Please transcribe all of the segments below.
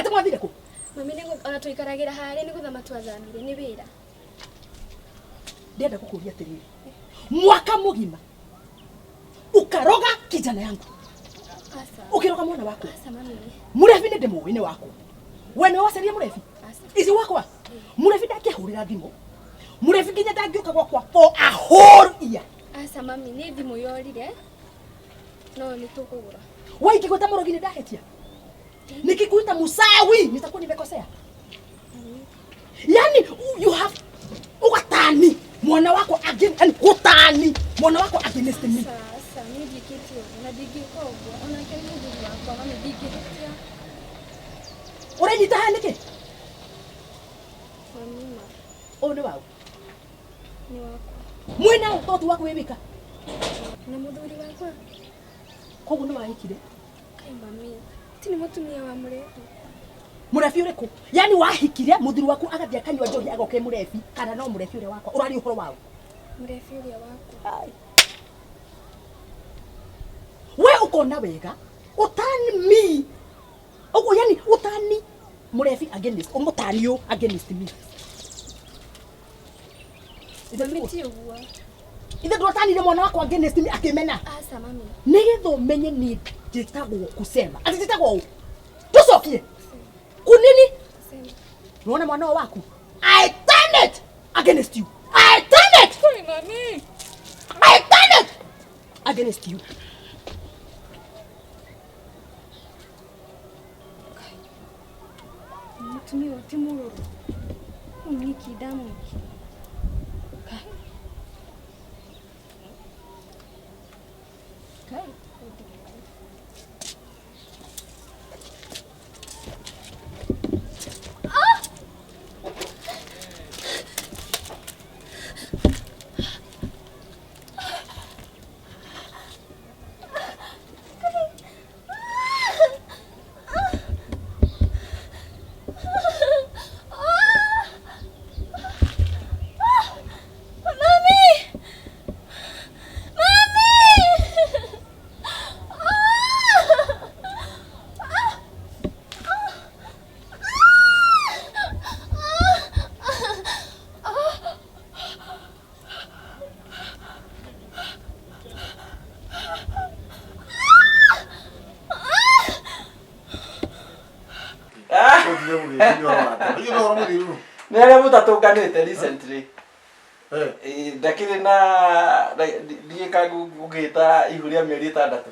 Atĩ mwathire kũ? Mami nĩ ona tũikaragĩra harĩa nĩ gũthama twathamire nĩ wĩra. Ndĩrenda gũkũria atĩrĩrĩ. Mwaka mũgima ukaroga kijana yangu. Aca. Ũkĩroga mwana wakwa. Aca mami. Mũrebi nĩ ndĩmũĩ nĩ wakwa. We nĩwe wacaria mũrebi? Aca. Ici wakwa. Mũrebi ndangĩhũrĩra thimũ. Mũrebi nginya ndangĩũka gwakwa for a whole year. Aca mami nĩ thimũ yorire no nĩ tũkũgũra. Wewe ingĩgwĩta mũrogi nĩ ndahĩtia? Nikikuita musawi nitakuwa nimekosea? Yani you have ugatani mwana wako again, yani gutani mwana wako against me. Aca aca niĩ ndiĩkĩte ũguo na ndingĩka ũguo onake nĩ mũthuri wakwa mami ndingĩhĩtia. Ũrenyita haha nĩkĩ? Mami ma Ũyũ nĩ waũ? nĩ wakwa. Mwĩna ũ to ti waku wĩ wika? Na mũthuri wakwa. Koguo nĩ wahikire? Kai mami ti nĩ mũtumia wa mũrebi. Mũrebi ũrĩkũ? Yani wahikire mũthuri waku agathiĩ akanyua njohi agoka e mũrebi kana no mũrebi ũrĩa wakwa? Ũraria ũhoro waũ? Mũrebi ũrĩa wakwa. Ai. We ũkona wega ũtani me ũguo yani ũtani mũrebi against ũmũtani ũ against me. Ithe Mami ti ũguo. Ithe ndwatanire mwana wakwa against me akĩmena. Aca mami. Nĩgetha ũmenye niĩ njĩtagwo kusema. Ati njĩtagwo ũ? Tũcokie. Kunini? Sema. Nĩwona mwana ũyũ waku? I turn it against you. I turn it. Sorry mami. I turn it against you. Mũtumia ũyũ ti mũrũrũ. Ũyũ nĩkĩ ndamwĩkire? Kai. Kai. Mami! Mami! Nĩ arĩa mũtatũnganĩte recently. Ĩ, ndakĩrĩ na ndiĩ ka ngũgĩta ihu rĩa mĩeri 6.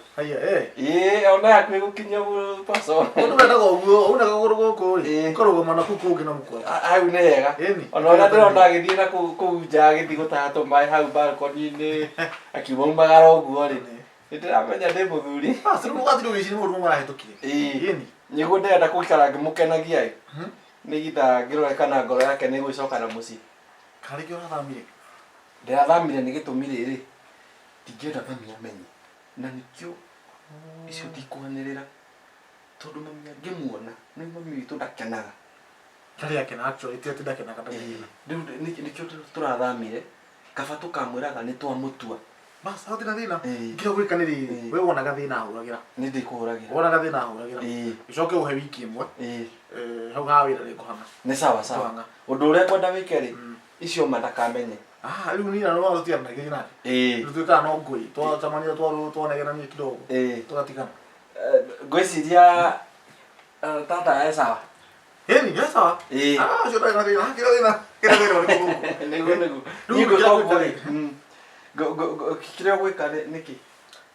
Ĩ, ona hakuhĩ gũkinya paco. Mũndũ wendaga ũguo una kagũrũ gũkũ rĩ ũkarũgama na kũu kũngĩ na mũkwa. Hau nĩ hega. Ĩni. Ona ũrĩa ndĩrona agĩthiĩ na kũu nja agĩthiĩ gũtaha tũmaĩ hau balcony-inĩ akiuma umagara ũguo rĩ, nĩ ndĩramenya ndĩ mũthuri. Ah, rĩu ũgathiĩ ũgĩciria mũndũ marahĩtũkire. Ĩĩ. Ĩni. Nĩguo ndĩrenda gũikara ngĩmũkenagia ĩ, nĩgetha ngĩrore kana ngoro yake nĩ ĩgũgĩcoka na mũciĩ. Kana rĩngĩ ũrathamire? Ndĩrathamire nĩ gĩtũmi rĩrĩ, ndingĩenda mami amenye na nĩkĩo icio ndikwanĩrĩra tondũ mami angĩmuona nĩ mami witũ ndakenaga. Ndarĩ akena actually, ti atĩ ndakenaga ndarĩ akena. Rĩu nĩkĩo tũrathamire kaba tũkamwĩraga nĩ twamũtua. Bas, hatirĩ na thĩna. Ĩĩ. Kĩrĩa ũgwĩka nĩ rĩrĩ, Ĩĩ. we wonaga thĩna ahũragĩra. Nĩ ndĩkũhũragĩra. Wonaga thĩna ahũragĩra. Ĩĩ. Ũcoke ũhe wiki ĩmwe. Ĩĩ. Hau ha wĩra nĩ ngũhang'a. Nĩ sawa sawa. Ngũhang'a. Ũndũ ũrĩa ngwenda wĩke rĩ, icio ma ndakamenye. Ah, rĩu niĩ na no tũtiaranagĩria nake. Ĩĩ. Rĩu twĩkaga no ngũĩ, twacemania twanegenania kidogo. Ĩĩ. Tũgatigana. Ngwĩciria tata e sawa. Ĩni, e sawa. Ĩĩ. Ah, ũcio ndarĩ na thĩna, kĩrĩa thĩna, kĩrĩa thĩna ũrĩkũ gũkũ? Nĩguo nĩguo. Rĩu Niĩ ngwĩka kĩrĩa ũguo rĩ, ngwĩka rĩ. Kĩrĩa ũgwĩka nĩkĩ?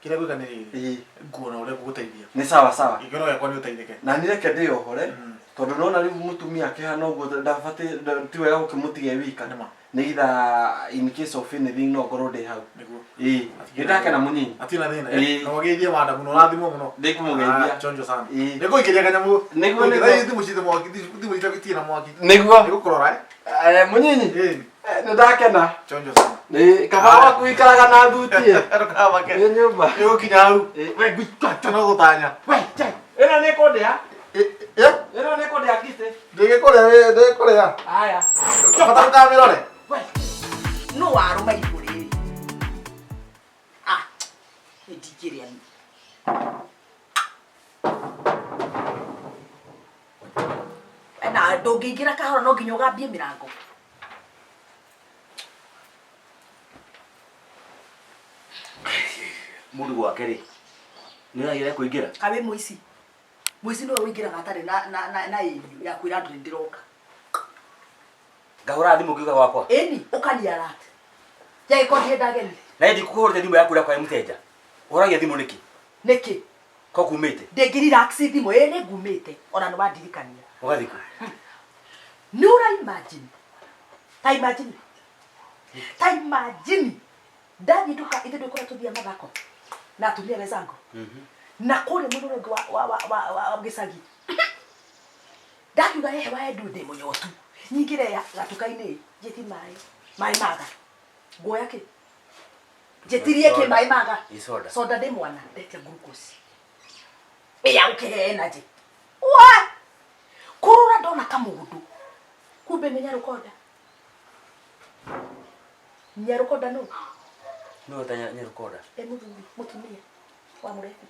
Kĩrĩa ngwĩka nĩ rĩrĩ, Ĩĩ. nguona ũrĩa ngũgũteithia. Nĩ sawa sawa. Gĩkeno gĩakwa nĩ ũteithĩke. Na niĩ reke ndĩyohore, tondũ nona rĩu mũtumia akĩhana ũguo ndabatiĩ, ti wega gũkĩmũtiga e wika. Nĩma. Nĩgetha in case of anything no ngorwo ndĩ hau. Nĩguo. Ĩĩ. Nĩ ndakena mũnyinyi. Hatirĩ na thĩna. Ĩĩ. Na ũgeithie madam mũno, ũrathimwo mũno. Ndĩkũmũgeithia. Ah, chonjo sana. Ĩĩ. Nĩngũikĩria kanyamũ. Nĩguo, nĩguo. Thaa ici thimũ citũ mwaki, thimũ citũ itirĩ na mwaki. Nĩguo. Nĩngũkũrora eh. Mũnyinyi. Ĩĩ. Nĩ ndakena. Chonjo sana. Nĩ kaba waku wikaraga na thuti. Ndũkamake. Wĩ nyũmba. Nĩgũkinya hau. Ĩĩ. We ngui no gũtanya. We, che. Ĩno nĩ kũndĩa. Ĩ, Ĩno nĩ kũndĩa ngitĩ. ndĩgĩkũrĩa, ndĩgĩkũrĩa. Haya. Bata ndũkamĩrore. We. No warũma irigũ rĩrĩ. Ah, nĩ ndingĩrĩa niĩ. Ndũngĩingĩra kahora no nginya ũgambie mĩrango. Mũndũ gwake rĩ nĩ ũragĩra kũingĩra Kawe mũici. Mũici nĩwe ũingĩraga atarĩ na ĩrio ya kwĩra andũ nĩndĩroka. Ngahũra thimũ ngĩũka gwakwa. Ĩni ũkania alert. Jagĩkorwo ndĩrenda ageni. Na ndikũhũrĩte thimũ yaku ĩrĩa kwa mũteja. Ũhoragia thimũ nĩkĩ? Nĩkĩ? Ko kumĩte? Ndĩngĩ relax thimũ ĩ nĩ ngumĩte ona nĩ wandirikania. Ũgathiĩ kũ? Nĩ ũra imagine. Ta imagine. Ta imagine. Ndathiĩ nduka ithuĩ ndũkora tũthiaga mathako na atumia wenzangu. Na kũrĩa mwena ũrĩa ũngĩ wa gĩcagi. Ndakiuga hehe wa Edu ndĩ mũnyotu. Nyingĩre gatuka-inĩ njĩti maĩ. Maĩ maga. Nguoya kĩ? Njĩtirie kĩ maĩ maga? Soda. Soda ndĩ mwana ndetia glucose. Ĩya ũkĩhe energy. Wa! Kũrora ndona kamũndũ. Kumbe nĩ Nyarukonda. Nyarukonda nũ? Nũ ta Nyarukonda? E mũthuri, mũtumia wa mũrebi.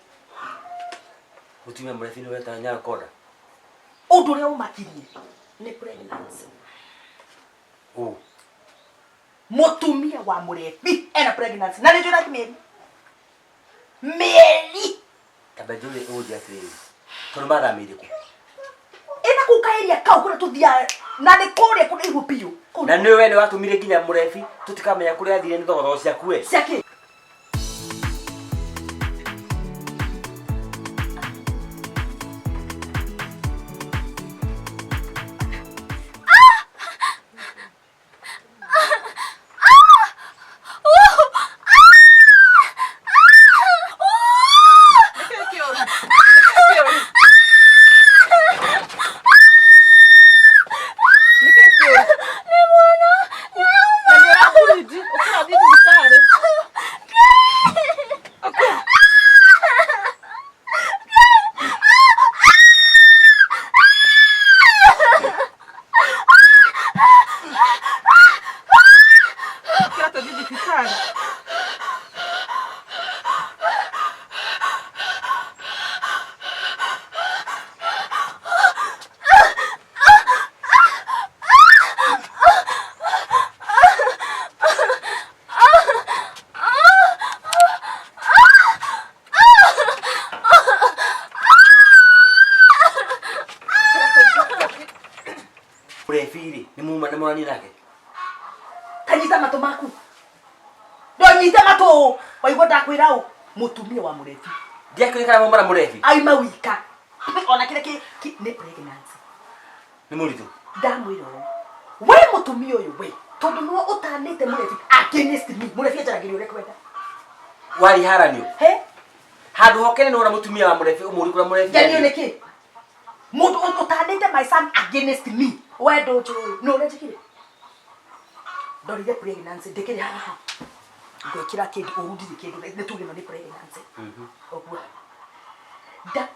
Mũtumia mũrebi nĩwe ta Nyarukonda? Ũndũ ũrĩa ũmakirie nĩ pregnancy. Ũ. Mũtumia wa mũrebi ena pregnancy. Na nĩ njũĩ nake mĩeri. Mĩeri. Tamba njũrie ũnjĩre atĩrĩrĩ. Tondũ mathamĩire kũ? Ĩna kũu kaeria kau kũrĩa tũthiaga na nĩ kũrĩa kũraihu biũ. Na nĩwe we nĩ watũmire nginya mũrebi tũtikamenya kũrĩa athire nĩ thogothogo ciaku we. Cia kĩ? Mũrebi-rĩ, nĩ muma nĩ mũrani nake? Kanyita matũ maku. Ndonyite matũ. Waigua ndakwĩra ũ? Mũtumia wa mũrebi. Ndiakĩũĩ kana muma na mũrebi? Aima wika. Ona kĩrĩa nĩ pregnancy. Nĩ mũritũ? Ndamwĩra ũũ. We mũtumia ũyũ we, tondũ nĩwe ũtanĩte mũrebi against me. Mũrebi anjaragĩria ũrĩa kwenda. Wari haranio? He? Handũ hokene nĩ wona mũtumia wa mũrebi ũmũri kũrĩa mũrebi Njanio athiĩ. nĩkĩ? Mũndũ ũtanĩte my son against me. We ndũnjũĩ. Nũ ũrĩa njĩkire? Ndorire pregnancy ndĩkĩrĩ haha. Ngwĩkĩra kĩndũ ũru ndirĩ kĩndũ nĩ tuge ĩno nĩ pregnancy. Ũguo. Da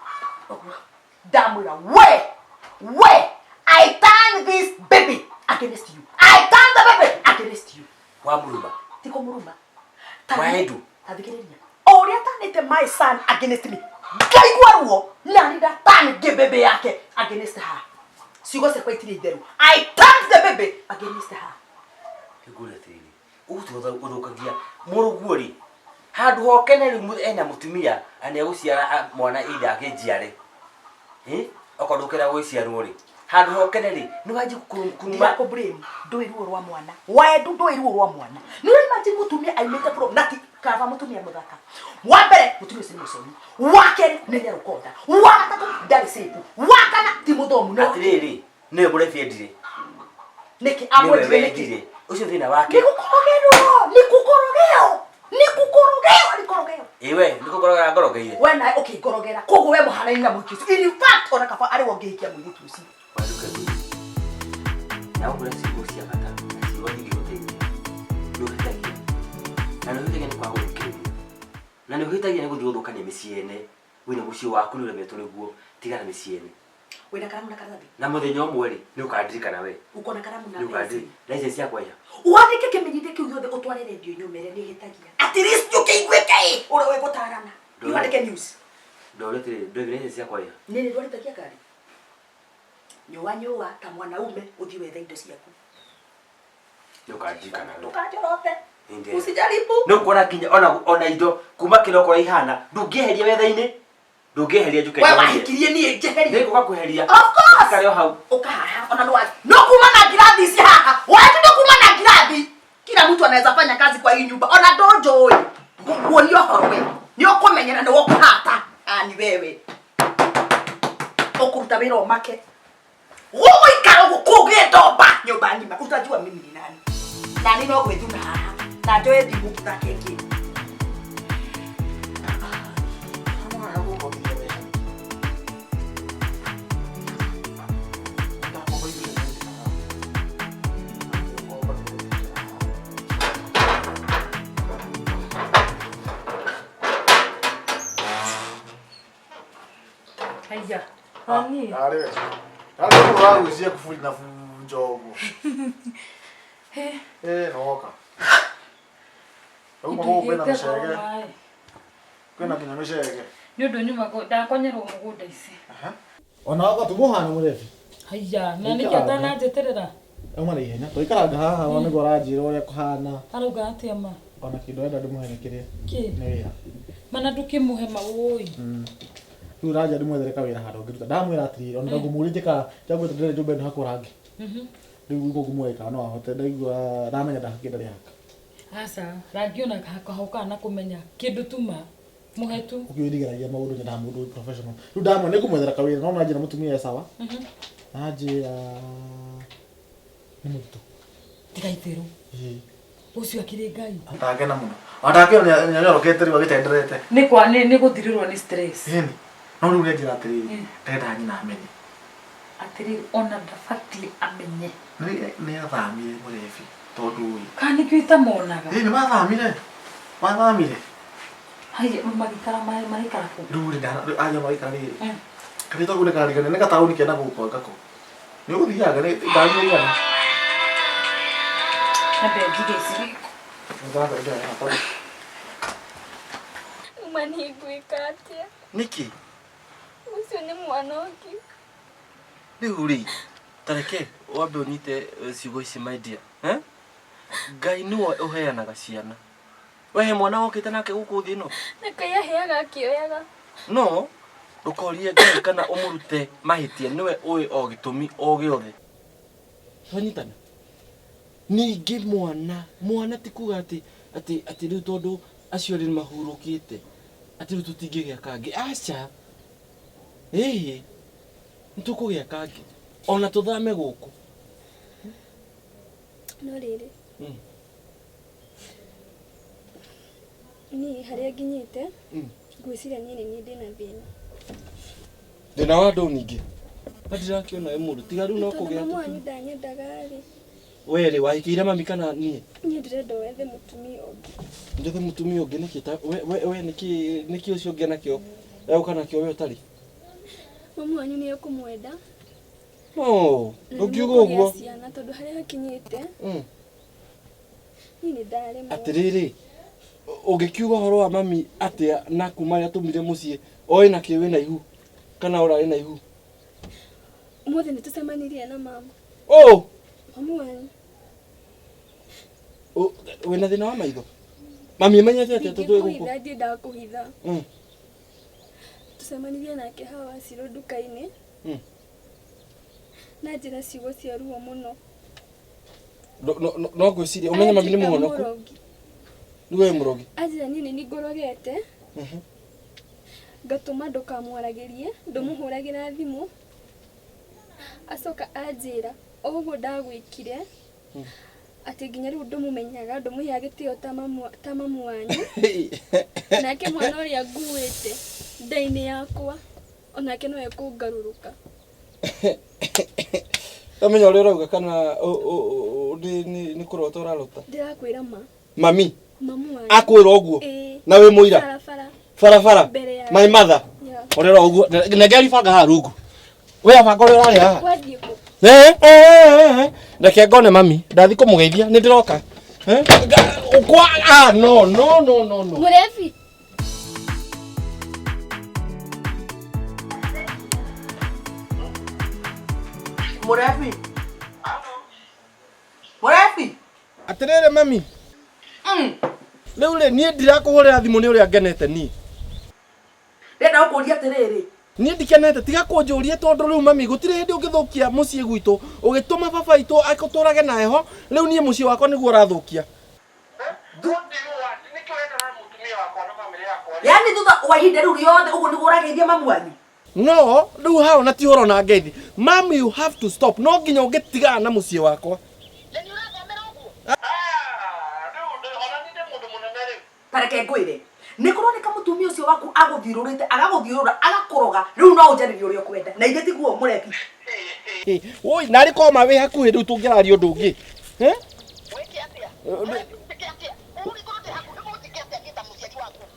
ũguo. Ndamwĩra we I turn this baby against you. I turn the baby against you. Wamũruma. Ti kũmũruma. Waendu. Ta thikĩrĩria. O ũrĩa atanĩte my son against me. Ngaigua ruo na nĩ ndatani baby yake against her. Ciugo ciakwa itirĩ itheru. I turned the baby against her. Ngũria atĩrĩrĩ, ũguo ũthũkagia mũrũguo rĩ, handũ hokene rĩu ena mũtumia na nĩegũciara mwana either akĩnjiare. Okorwo ndũkĩenda gũgĩciarwo rĩ, handũ hokene rĩ, nĩ wanjie kũruma. Ndirakũ blame, ndũĩ ruo rwa mwana. Waendu ndũĩ ruo rwa mwana. Nĩ ũra imagine mũtumia aimĩte from na ti kaba mũtumia mũthaka. Wa mbere mũtumia ũcio nĩ mũcori. Wa kerĩ nĩ Nyarukonda. Wa gatatũ ndarĩ safe. Wa kana ti mũthomu. No Atĩrĩrĩ, nĩwe mũrebi endire. Nĩkĩ Nĩwe amwendire nĩkĩ? wendire. Ũcio thĩna wake. Nĩ gũkorogerwo, nĩ gũkorogeo. Nĩ gũkorogeo, nĩ gũkorogeo. Ĩ we, nĩ kũkorogera ngorogeire. We nawe ũkĩngorogera. Koguo we mũhanaine na mũhiki ũcio. In fact, ona kaba arĩ we ũngĩhikia mũirĩtu ũcio. Na ũkũrĩa ciugo cia bata na ciugo ingĩgũteithia. Nĩ ũhĩtagia. Na nĩ ũhĩtagia nĩ kwaga gũthikĩrĩria. Na nĩ ũhĩtagia nĩ gũthiĩ gũthũkania mĩciĩ ene. Wĩna mũciĩ waku nĩ ũremetwo nĩguo, tigana mĩciĩ ene. Wĩna karamu na karatathi? Na mũthenya ũmwe rĩ, nĩ ũkandirikana we. Uko na karamu na Nĩ ũkandirikana. pencil. License yakwa ĩha. Wandĩke kĩmenyithia kĩu gĩothe ũtware redio-inĩ ũmere nĩ hĩtagia. At least ũkĩiguĩke ĩ, ũrĩa ũgũtarana. Ndore. Wandĩke news. Ndore atĩrĩrĩ, ndore license yakwa ĩha. Nĩ nĩ ndwarĩtagia ngari? Nyũa nyũa ta mwanaume ũthiĩ wethe indo ciaku. Ndũkanjikana. Ndũkanjorote. Nĩ Usijaribu. Nĩ ũkuona nginya ona indo kuma kĩroko ihana ndũngĩeheria metha-inĩ ndũngĩeheria njuke. We wahikirie niĩ njeherie. Nĩngũka kweheria. Of course. Ikare o hau. Uka haha ona no no kuma na ngirathi ici haha. Wewe ndo kuma na ngirathi. Kila mtu anaweza fanya kazi kwa hii nyumba. Ona ndonjũĩ. Nguonia ũhoro we. Nĩ ũkũmenyera nĩ ũkũhata. Ah ni wewe. Ũkũruta wĩra ũmake. Gũgũikara ũguo kũgĩtomba nyũmba ng'ima. Utajua mimi ni nani. Na nĩ no gwĩthuna haha. Na njoe thimũ thake ĩngĩ. Haya. Ani. Arĩ. Arĩ ũragũcia kuburi na njogu. Eh, noka. Rĩu gũkũ kwĩna mĩcege. Kwĩna nginya mĩcege. Nĩ ũndũ nyuma ndakonyerwo mũgũnda ici. Ona wakwa tumuhana mũrebi. Haya, na nĩkĩ atananjĩtĩrĩra? Auma na ihenya. Tũikaranga haha ona nĩguo aranjĩra ũrĩa kũhana. Arauga atĩa ma? Ona kĩndũ arenda ndĩmũhe nĩ kĩrĩa. Kĩ? Nĩ wĩra. Mana ndũkĩmũhe mawũi. Rĩu ũranjĩra ndĩmwethere kawĩra handũ angĩruta. Ndamwĩra atĩrĩrĩ, ona ngũmũria njĩkaga njagwĩta ndĩrenda nyũmba ĩno hakwo rangi. Rĩu gũkũ ngũmũhe kana no ahote ndaigua ndamenya ndakĩenda rĩhaka. Aca, rangi ona kahokaga na kũmenya kĩndũ tuma mũhe tu. Ũkĩũrigeragia maũndũ nyendaga mũndũ professional. Rĩu ndamwĩra nĩngũmwethera kawĩra no nanjĩra mũtumia e sawa. Nanjĩra nĩ mũritũ. Tiga itherũ. Ĩĩ. Ũcio akĩrĩ Ngai. Ndakena mũno. Ona ndakĩona nĩanyorokete rĩu agĩtenderete. Nĩ kwa nĩ gũthirĩrwo nĩ stress. Ĩni. No rĩu nĩanjĩra atĩrĩrĩ, ndenda nyina amenye. Atĩrĩrĩ ona ndabatiĩ amenye. Nĩ athamire mũrebi tondũ ĩ. Kana nĩkĩo itamonaga. Ĩĩ nĩ mathamire. Mathamire. Haya magĩikara magĩikara kũ? Rĩu rĩ aja magĩikara rĩrĩ. Kanitha kũu nĩkarigania nĩ gataũni kena gũkũ ngako. Nĩ ũgũthiaga nĩ ngari ĩigana. Nyambe njige ici gĩko. Uma nĩ ngwĩka atĩa? Nĩkĩ? Ũcio nĩ mwana ũngĩ. Rĩu rĩ, ta reke wambe ũnyite ciugo ici my dear. Eh? Ngai nĩwe ũheanaga ciana. We he mwana wokĩte nake gũkũ thĩ ĩno? Na Ngai aheaga akĩoyaga. No, ndũkorie Ngai kana ũmũrute mahĩtia nĩwe ũĩ o gĩtũmi o gĩothe. Twanyitana? Ningĩ mwana ti kuga atĩ atĩ atĩ rĩu tondũ acio erĩ nĩmahurũkĩte atĩ rĩu tũtingĩgĩa kangĩ. Aca. Ĩhĩ. Nĩtũkũgĩa kangĩ. Ona tũthame gũkũ. No rĩrĩ. Niĩ harĩa nginyĩte, ngwĩciria niĩ nĩ niĩ ndĩna thĩna. Thĩna wa ndũ ningĩ? Ndĩrakĩona wĩ mũndũ. Tiga rĩu no Tondũ kũgĩa mamu wanyu ndanyendaga rĩ. We rĩ, wahikĩire mami kana niĩ? Niĩ ndĩrenda wethe mũtumia ũngĩ. Njethe mũtumia ũngĩ nĩkĩ? Ta we nĩkĩ ũcio ũngĩ enakĩo? Egũka nakĩo we ũtarĩ? Mamu wanyu nĩ ekũmwenda. No, Na ndũngiuga nĩmũkũgĩa ũguo. ciana tondũ harĩa hakinyĩte. Niĩ nĩ ndaremwo. Atĩrĩrĩ, ũngĩkiuga ũhoro wa mami atĩa na kuma rĩrĩa tũmire mũciĩ oĩ nakĩ wĩna ihu kana ũrarĩ na ihu? Ũmũthĩ nĩ tũcemanirie na mama. Ũ! Mamu wanyu. Wĩna thĩna wa maitho? Mami amenyete atĩa tondũ wĩ gũkũ? Ndingĩkũhitha, ndiendaga kũhitha. Tũcemanirie nake haha Wacirũ nduka-inĩ. Na njĩra ciugo cia ruo mũno. No ngwĩciria ũmenye mami nĩ Anjĩta mũhonoku. mũrogi. Rĩu we mũrogi. Anjĩra niĩ nĩ niĩ ngũrogete. Ngatũma ndũkamwaragĩrie, ndũmũhũragĩra thimũ. Acoka anjĩra o ũguo ndagwĩkire, atĩ nginya rĩu ndũmũmenyaga, ndũmũheaga gĩtĩo ta mamu wanyu. Nake mwana ũrĩa nguĩte nda-inĩ yakwa, onake no ekũngarũrũka. Ũramenya ũrĩa ũrauga kana nĩ kũrota ũrarota? Ndĩrakwĩra ma. Mami? Mamu wanyu. Akwĩra ũguo? Ĩĩ. Na wĩ mũira? Barabara. Barabara? Mbere ya. My mother? Yeah. Ũrĩa ũrauga ũguo? Nengera ibanga haha rungu. We abanga ũrĩa ũrarĩa haha. Wathiĩ kũ? Reke ngone mami, ndathi kũmũgeithia, nĩ ndĩroka. Kwa, no, no, no, no, no. Mũrebi. Mũrebi. Mũrebi. Atĩrĩrĩ mami. Rĩu rĩ niĩ ndirakũhũrĩra thimũ nĩ ũrĩa ngenete niĩ. Ndĩrenda gũkũria atĩrĩrĩ. Niĩ ndikenete tiga kũnjũria tondũ rĩu mami gũtirĩ hĩndĩ ũngĩthũkia mũciĩ gwitũ ũgĩtũma baba witũ akũtũrage na heho rĩu niĩ mũciĩ wakwa nĩguo ũrathũkia. Yaani thutha wa ihinda rĩu rĩothe ũguo nĩguo ũrageithia mamu wanyu? No rĩu hao na ti ũhoro na ngeithi. Mami you have to stop. No nginya ũngĩtigana na mũciĩ wakwa. Ta reke ngwĩre. Nĩ kũroneka mũtumia ũcio waku agũthiũrũrĩte agagũthiũrũra agakũroga rĩu no ũnjarĩrie ũrĩa ũkwenda na ithe tiguo mũrebi. Woi narĩ korwo ma wĩ hakuhĩ rĩu tũngĩararia ũndũ ũngĩ. Eh?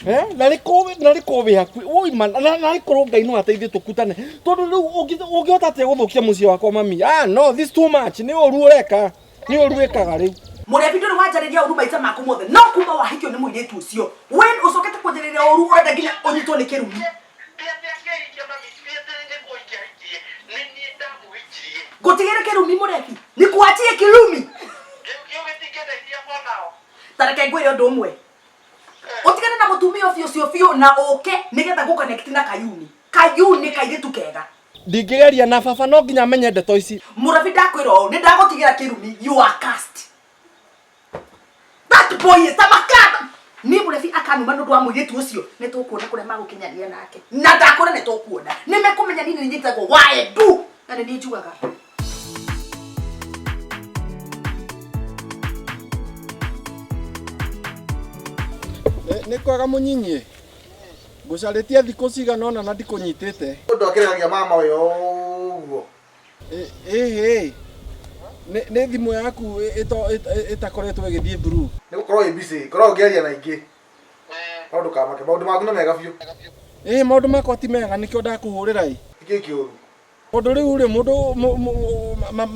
Eh, narĩ korwo wĩ hakuhĩ woi ma narĩ korwo Ngai no ateithie tũkutane tondũ rĩu ũngĩhota atĩa gũthũkia mũciĩ wakwa mami? Ah no, this too much. Nĩ ũru ũreka. Nĩ ũru wĩkaga rĩu. Mũrebi ndũrĩ wanjarĩria ũru maita maku mothe no kuma wahikio nĩ mũirĩtu ũcio we ũcokete kwanjarĩria ũru ũrenda nginya ũnyitwo nĩ kĩrumi. Ngũtigĩre kĩrumi mũrebi nĩkuachie kĩrumi. Ta reke ngwĩre ũndũ ũmwe. Ũtigane na mũtumia ũcio ũcio biũ na ũke nĩgetha gũ connect na Kayuni. Kayuni kairĩtu kega. Ndingĩgeria na baba no nginya amenye ndeto ici. Mũrebi ndakwĩra ũũ nĩ ndagũtigĩra kĩrumi you are cast. That boy is tamakata. Niĩ mũrebi akanuma nĩ ũndũ wa mũirĩtu ũcio nĩ tũkuona kũrĩa magũkinyania nake. Na ndakũra nĩ tũkuona. Nĩ mekũmenya niĩ nĩ nyitagwo waendu. Na nĩ niĩ njugaga. Nĩ kwega mũnyinyi. Ngũcarĩtie thikũ cigana ũna na ndikũnyitĩte. Mũndũ akĩregagia mama ũyũ ũguo. Ĩhĩ. Nĩ thimũ yaku ĩtakoretwo ĩgĩthiĩ through. Nĩ gũkorwo ĩ busy, ngoragwo ngĩaria na ingĩ. No ndũkamake, maũndũ maku nĩ mega biũ. Ĩĩ maũndũ makwa ti mega nĩkĩo ndakũhũrĩra ĩ. Nĩkĩĩ kĩũru? Tondũ rĩu rĩ mũndũ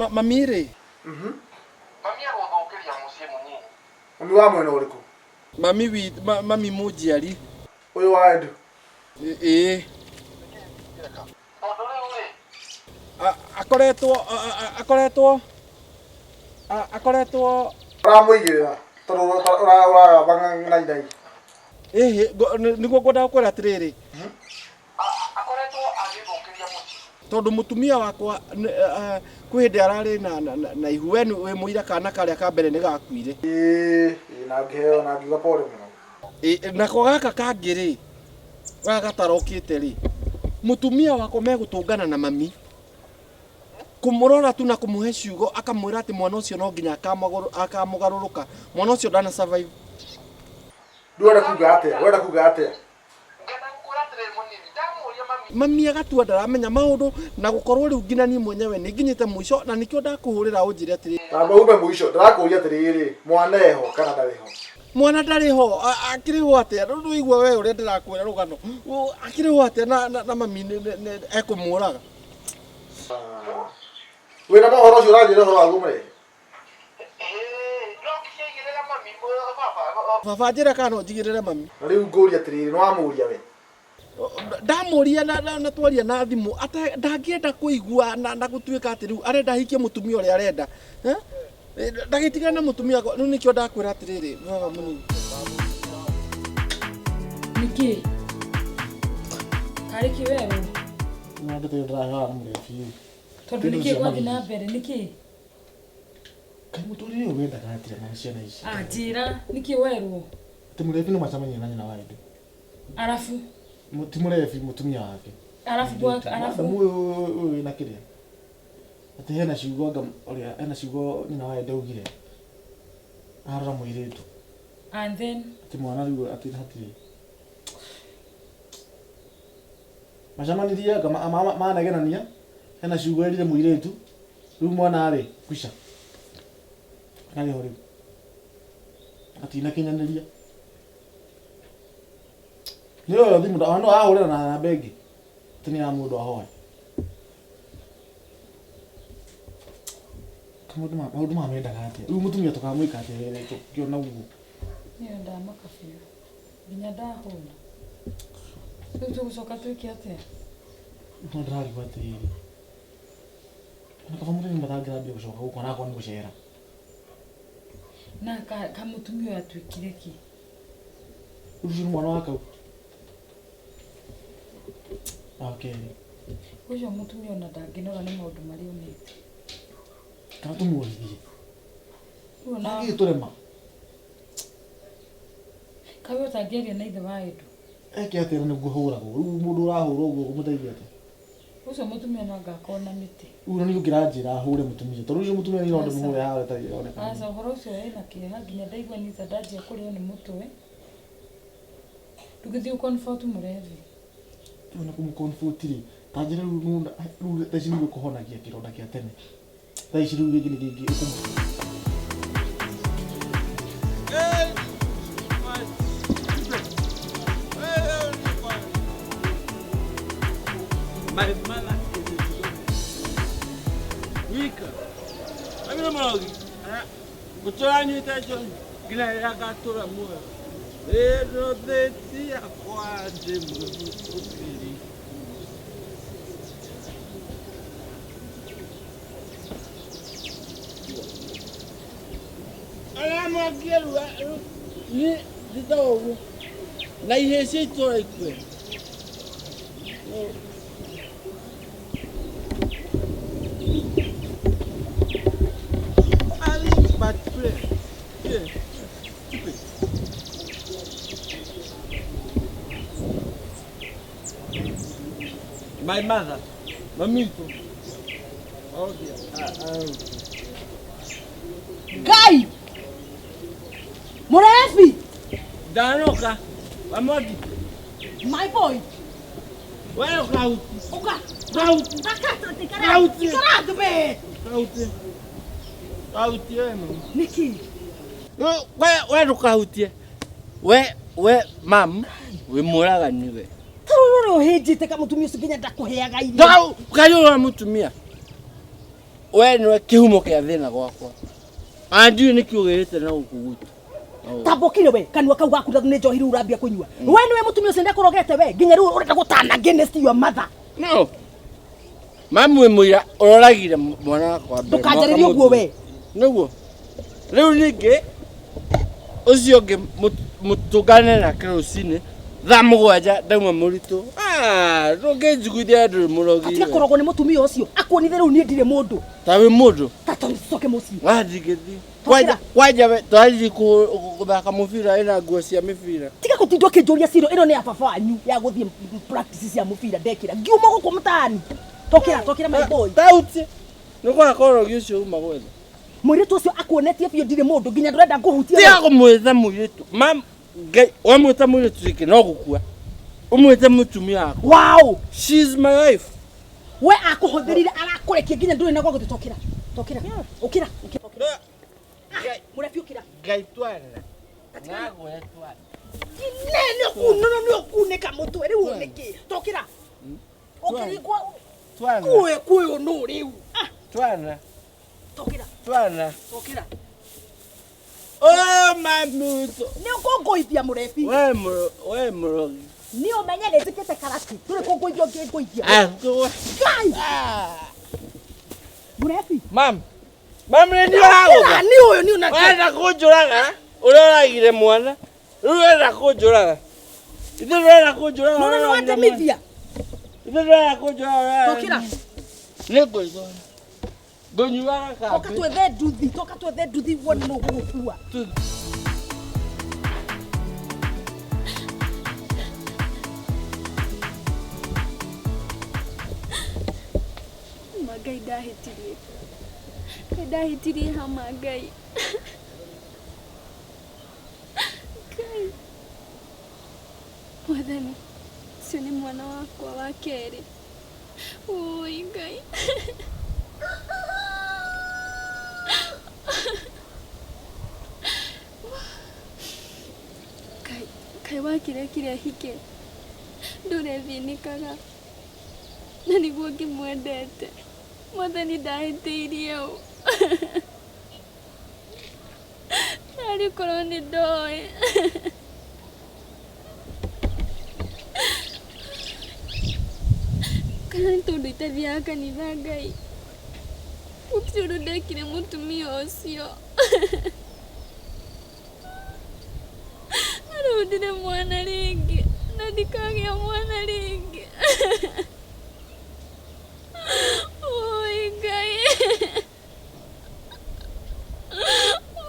mami rĩ. Mami agũthũkĩria mũciĩ mũnyinyi. Mami wa mwena ũrĩkũ? Mami wi mami mũnjiari. Ũyũ wa Edu? Ĩĩ. Akoretwo akoretwo akoretwo ũramũigĩrĩra tondũ ũragamba ng'ainai. Ĩhĩ nĩguo ngwendaga gũkwĩra atĩrĩrĩ. Akoretwo agĩthũkĩria mũciĩ. Tondũ mũtumia wakwa kwĩ hĩndĩ ararĩ na ihu we wĩ mũira kana karĩa ka mbere nĩ gakuire. Ĩĩ na ngĩheo na ngiuga pole mũno. Nako gaka kangĩ rĩ gaka gatarokĩte rĩ mũtumia wakwa megũtũngana na mami kũmũrora tu na kũmũhe ciugo akamwĩra atĩ mwana ũcio no nginya akamũgarũrũka mwana ũcio ndana survive. Ndũrenda kuga atĩa? Ũrenda kuga atĩa? Mami agatua ndaramenya maũndũ na gũkorwo rĩu nginya niĩ mwenyewe nĩ nginyĩte mũico na nĩkĩo ndakũhũrĩra ũnjĩre atĩrĩ. Tamba ume mũico ndĩrakũria atĩrĩrĩ mwana eho kana ndarĩ ho? Mwana ndarĩ ho akĩrĩ ho atĩa? Rĩu ndũigua we ũrĩa ndĩrakwĩra rũgano akĩrĩ ho atĩa na mami ekũmũraga. Wĩna mohoro ũcio ũranjĩra ũhoro waguo mũrehe? Baba njĩra kana no njigĩrĩre mami. Na rĩu ngũria atĩrĩrĩ nĩ wamũria we? Ndamũria na twaria na thimũ ndangĩenda kũigua na gũtuĩka atĩ rĩu arenda ahikie mũtumia ũrĩa arenda. Ndagĩtigana na mũtumia rĩu nĩkĩo ndakwĩra atĩrĩrĩ baba mũnini. Nĩkĩ? Karĩ kĩ werũ? Nĩ ndeto ĩyo ndĩraheaga nĩ mũrebi. Tondũ nĩkĩ gwathiĩ na mbere nĩkĩ? Kaĩ mũtũrĩre ũyũ wendaga atĩa na ciana ici? Ah, njĩra nĩkĩ werwo? Atĩ mũrebi no macemanie na nyina wa Edu. Arabu? Ti mũrebi mũtumia wake. Arabu gwaka arabu. Ũyũ ũyũ wĩna kĩrĩa? Atĩ hena ciugo anga ũrĩa hena ciugo nyina wa Edu augire. Arora mũirĩtu. And then Atĩ mwana rĩu atĩ hatirĩ. Macemanirie anga manegenania hena ciugo erire mũirĩtu rĩu mwana rĩ kwica. Ndarĩ ho rĩu. Atinakinyanĩria. Nĩ oyo thimũ no ahũrĩra na namba ĩngĩ. Atĩ nĩ ya mũndũ ahoe. Maũndũ maya mendaga atĩa? Rĩu mũtumia tũkamwĩka atĩa tũkĩona ũguo? Niĩ ndamaka biũ. Nginya ndahũna. Rĩu tũgũcoka twĩke atĩa? No ndĩrarigwo atĩrĩrĩ. Na kaba mũthenya matangĩrambia gũcoka gũkũ onakorwo nĩ gũcera. Na kamũtumia ũyũ atuĩkire kĩ? Rĩu ũcio nĩ mwana wa kau. Wa kerĩ. Ũcio mũtumia ona ndangĩnora nĩ maũndũ marĩa onete. Kana tũmuohithie. Rĩu ona Angĩtũrema. Kaĩ we ũtangĩaria na ithe wa Edu? Eke atĩa na nĩguo hũragwo? Rĩu mũndũ ũrahũrwo ũguo ũkũmũteithia atĩa? Ũcio mũtumia no anga akorwo na mĩtĩ. Rĩu na nĩ ũngĩranjĩra hũre mũtumia. Tondũ ũcio mũtumia niĩ no ndĩmũhũre haha ĩtarĩ ĩroneka. Aca ũhoro ũcio wĩna kĩeha nginya ndaigua niĩ ta ndanjia kũrĩo nĩ mũtwe. Ndũgĩthiĩ ũ comfort mũrebi. Rĩu na kũmũ comfort rĩ, ta njĩra rĩu nĩ rĩu thaa ici nĩguo kũhonagia kĩronda kĩa tene. Thaa ici rĩu gĩkĩ nĩ kĩngĩ ũkũmũ. My mother is a Wika. Amina malogi. Gũtũra nyuĩte njohi nginya rĩrĩa ngatũra muoyo. Rĩrũ thĩti yakwa ndĩ mũthũkĩri. Arĩa mangĩerua nĩ thutha wa ũguo na ihĩĩ cia itũũra ikue. Ali but pray. Yeah. Stupid. My mother, Mamito. Oh dear. Ngai! Mũrebi! Ndanoka. Wamwaki. My boy! We ũkahuti. Ũka! Kahuti. Ikara Kahuti. ikara thĩ we! Kahuti. Kahuti we mami. Nĩkĩ? We we ndũkahutie. We we mam wĩ mũragani we. Ta rĩu ũrĩa ũhĩnjĩte kamũtumia ũcio nginya ndakũheaga irio. Ndau kayũra mũtumia. We nĩwe kĩhumo kĩa thĩna gwakwa. Ona ndiũĩ nĩkĩ ũgĩrĩte na gũkũ gwitũ. Tamba ũkire we kanua kau gaku nĩ njohi rĩu ũrambia kũnyua. We nĩwe mũtumia ũcio ndakũrogete we nginya rĩu ũrenda gũtana against your mother. No. Mamu wĩ mũira ũroragire mwana wakwa mbere. Ndũkanjarĩrie ũguo we. Nĩguo. Rĩu ningĩ ũcio ũngĩ mũtũngane nake rũcinĩ thaa mũgwanja ndauma mũritũ. Ah, ndũngĩnjiguithia ndũrĩ mũrogi. Atiga kũrogwo nĩ mũtumia ũcio akuonithie rĩu niĩ ndirĩ mũndũ. Ta wĩ mũndũ. Ta tũcoke mũciĩ. Wa ndingĩthiĩ. Kwanja kwanja we tũrathiĩ gũthaka mũbira ĩna nguo cia mĩbira. Tiga gũtinda ũkĩnjũria ciro ĩno nĩ ya baba wanyu ya gũthiĩ practice cia mũbira ndekĩra. Ngiuma gũkũ mũtaani. Tokĩra tokĩra my boy. Tauti. Nĩ kwaga kũrogi ũcio uma gwetha. Mũirĩtu ũcio akuonetie biũ ndirĩ mũndũ nginya ndũrenda ngũhutie. Tiga kũmwĩta mũirĩtu. Mam Ngai wamwĩta mũirĩtu rĩngĩ no gũkua. Ũmwĩte mũtumia wakwa. Wow! She's my wife. We akũhũthĩrire arakũrekia nginya ndũrĩ na gwa gũthiĩ tokĩra. Tokĩra. Ũkĩra. Ũkĩra. Mũrebi ũkĩra. Ngai twana. Nagwe twana. Ne nĩ ũkunũrwo nĩ ũkunĩka mũtwe rĩu nĩkĩ? Tokĩra. Ũkĩringwo Twana. kuĩ kuĩ nũ rĩu. Ah, Twana. tokĩra. Twana. Tokĩra. Oh mamuto. Nĩ ũkũngũithia mũrebi. We mũro we mũrogi. Nĩ ũmenye nĩ njĩkĩte karati. Ndũrĩ kũngũithia ũngĩngũithia. Ah, ngũgwe. Ngai! Mũrebi. Mam. Mam nĩ niĩ ũragũtha. Nĩ ũyũ nĩ ũna. Wenda kũnjũraga. Ũroragire mwana. Rĩu ũrenda kũnjũraga. Ithe ndũrenda kũnjũraga. Nona nĩ wandemithia. Ithe ndũrenda kũnjũraga. Tokĩra. Nĩ ngũigua. Ngũnyuaga Toka kambĩ. twethe nduthi. Toka twethe nduthi wone nũ ũgũgũkua. Ma Ngai ndahĩtirie. Ngai ndahĩtirie hama Ngai. Ngai. Mwathani, ũcio nĩ mwana wakwa wa kerĩ. Ũi Ngai. Ngai, Ngai wakĩrekire hike. Ndũrethĩnĩkaga. Na nĩguo ngĩmwendete. Mwathani ndahĩtĩirie ũ. Narĩ korwo nĩ ndoĩ. Kana nĩ tondũ itathiaga kanitha Ngai. Gũtirĩ ũndũ ndekire mũtumia ũcio. Na rĩu ndirĩ mwana rĩngĩ na ndikagĩa mwana rĩngĩ. Oi Ngai.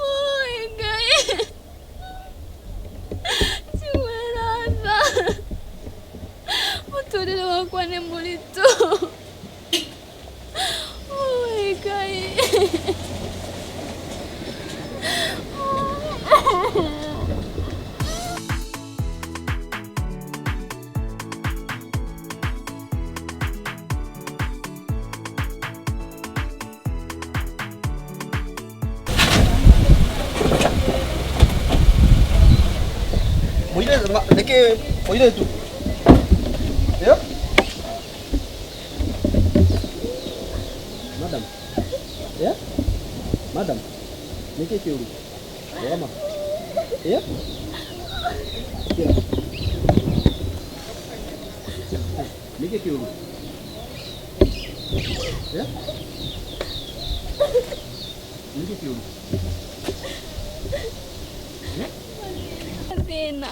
Oi Ngai. Njiguĩra tha. Mũtũrĩre wakwa nĩ mũritũ. Oi Ngai. Mũirĩtu nĩkĩ mũirĩtu? Ĩyo? Madam. Yeah? Madam. Nĩkĩ kĩũru? Rũgama. Ĩyo? Kĩra. Nĩkĩ kĩũru? Yeah? Nĩkĩ kĩũru? Thĩna.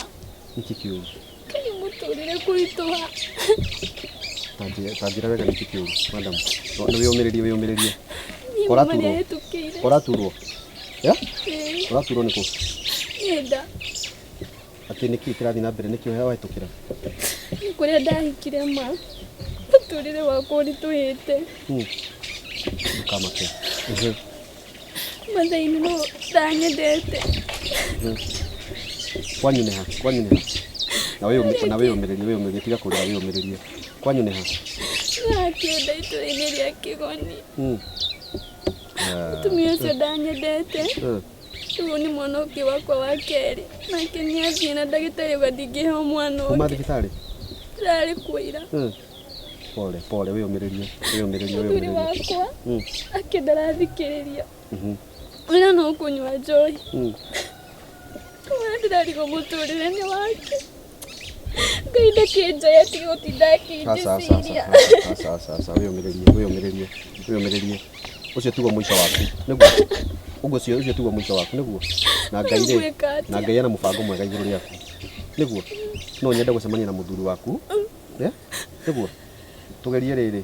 Nĩkĩ kĩũru? Ngai mũtũrĩre kũritũha. Ta njĩra wega nĩkĩ kĩũru, madam. Nĩ wĩyũmĩrĩrie wĩyũmĩrĩrie. Niĩ mama Ũraturwo? nĩahĩtũkĩire. Ũraturwo? Yeah? Ĩĩ, Ũraturwo nĩkũ? nĩ nda. Atĩ nĩkĩ kĩrathiĩ na mbere nĩkĩ wahĩtũkĩra? Nĩ kũrĩa ndahikire ma. Mũtũrĩre wakwa ũritũhĩte. Ndũkamake. Mathaini no ndanyendete. Kwanyu nĩ ha? Kwanyu nĩ ha? Na wĩyũmĩrĩrie wĩyũmĩrĩrie wĩyũmĩrĩrie tiga kũrĩra wĩyũmĩrĩrie. Kwanyu nĩ ha? Nakĩenda itũra-inĩ rĩa Kĩgoni. Mũtumia ũcio ndanyendete. Rĩu nĩ mwana ũngĩ wakwa wa kerĩ. Nake nĩathiĩ na ndagĩtarĩ auga ndingĩheo mwana Kuma ũngĩ. thibitarĩ? Ndĩrarĩ kuo ira. Pole pole wĩyũmĩrĩrie wĩyũmĩrĩrie Mũthuri wĩyũmĩrĩrie. wakwa ake ndarathikĩrĩria. Wĩra no kũnyua njohi. Ũrĩa ndĩrarigwo mũtũrĩre nĩ wake. Ngai ndakĩnjoya atige gũtinda Aca aca akĩnjĩciria. aca aca aca wĩyũmĩrĩrie wĩyũmĩrĩrie wĩyũmĩrĩrie. Ũcio tiguo mũico waku nĩguo? Ũguo ũcio ũcio tiguo mũico waku nĩguo? Na Ngai rĩ, Ngwĩka atĩa? na Ngai ena mũbango mwega igũrũ rĩaku nĩguo? No nyende gũcemania na mũthuri waku eh? Nĩguo? Tũgerie rĩrĩ,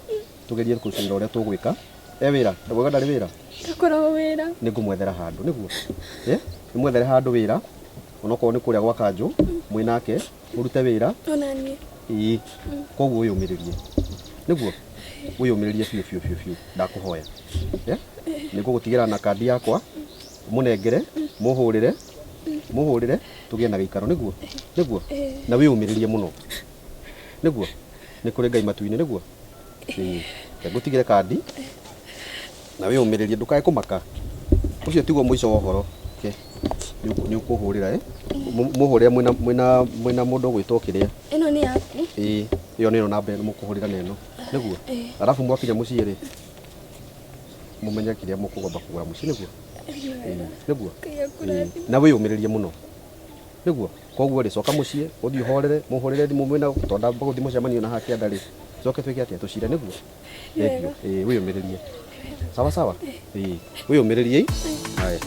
tũgerie gũcira ũrĩa tũgwĩka. E wĩra? Ndaugaga ndarĩ wĩra? Ndakoragwo wĩra. Nĩngũmwethera handũ nĩguo? Eh? Ndĩmwethere handũ wĩra onokorwo nĩ kũrĩa gwa kanjũ mwĩ nake mũrute wĩra. Ona niĩ. Ĩĩ. Koguo wĩyũmĩrĩrie nĩguo? Wĩyũmĩrĩrie biũ biũ biũ biũ ndakũhoya. Eh? Nĩngũgũtigĩra na kandi yakwa mũnengere mũhũrĩre mũhũrĩre tũgĩe na gĩikaro nĩguo? Nĩguo? Na wĩyũmĩrĩrie mũno nĩguo? Nĩ kũrĩ Ngai matu-inĩ nĩguo? Ĩĩ. Reke ngũtigĩre kandi na wĩyũmĩrĩrie ndũkae kũmaka. Ũcio tiguo mũico wa ũhoro. Nĩ ũkũhũrĩra eh? Mũhũrĩre mwĩna mwĩna mwĩna mũndũ ũgwĩtwo kĩrĩa. Ĩno nĩ yaku. Ĩĩ, ĩyo nĩyo namba ĩno mũkũhũrĩra na ĩno nĩguo? Arabu mwakinya mũciĩ rĩ mũmenye kĩrĩa mũkũgomba kũgũra mũciĩ nĩguo? Nĩguo? Ngai akũrathime. Na wĩyũmĩrĩrie mũno nĩguo? Koguo rĩ coka mũciĩ ũthiĩ ũhorere mũhũrĩre thimũ mwĩna tondũ ndamba gũthiĩ mũcemanio na haha kĩanda rĩ coke twĩke atĩa tũcire nĩguo? Thengiũ. Ĩĩ wĩyũmĩrĩrie. Sawa sawa? Ĩĩ wĩyũmĩrĩrie. Haya.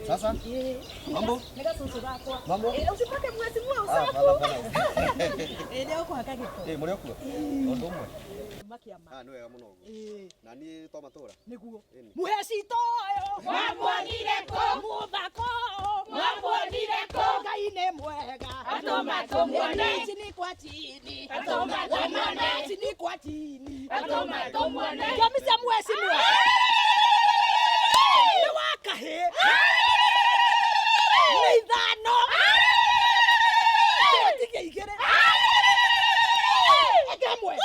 Sasa? Mambo? Mambo? Usipake mwezi mwe Ah, usafu. hapana, hapana. Ĩ nĩ ũkũhaka gĩko. Ĩ mũrĩ o kuo? Ũndũ ũmwe. Makiama. Ah, nĩ wega mũno ũguo. Ĩ Na niĩ to matũra. nĩguo. Mũhe cito ũyũ. Mwamuonire kũ? Mũthako. Mwamuonire kũ? Ngai nĩ mwega. Atũma tũmuone. Chini kwa chini. Atũma tũmuone. Chini kwa chini. Atũma tũmuone. Kĩambi cia mheshimiwa. Nĩ wa kahĩ. Nĩ ithano. Tũtigie igĩrĩ. Ĩngĩ ĩmwe.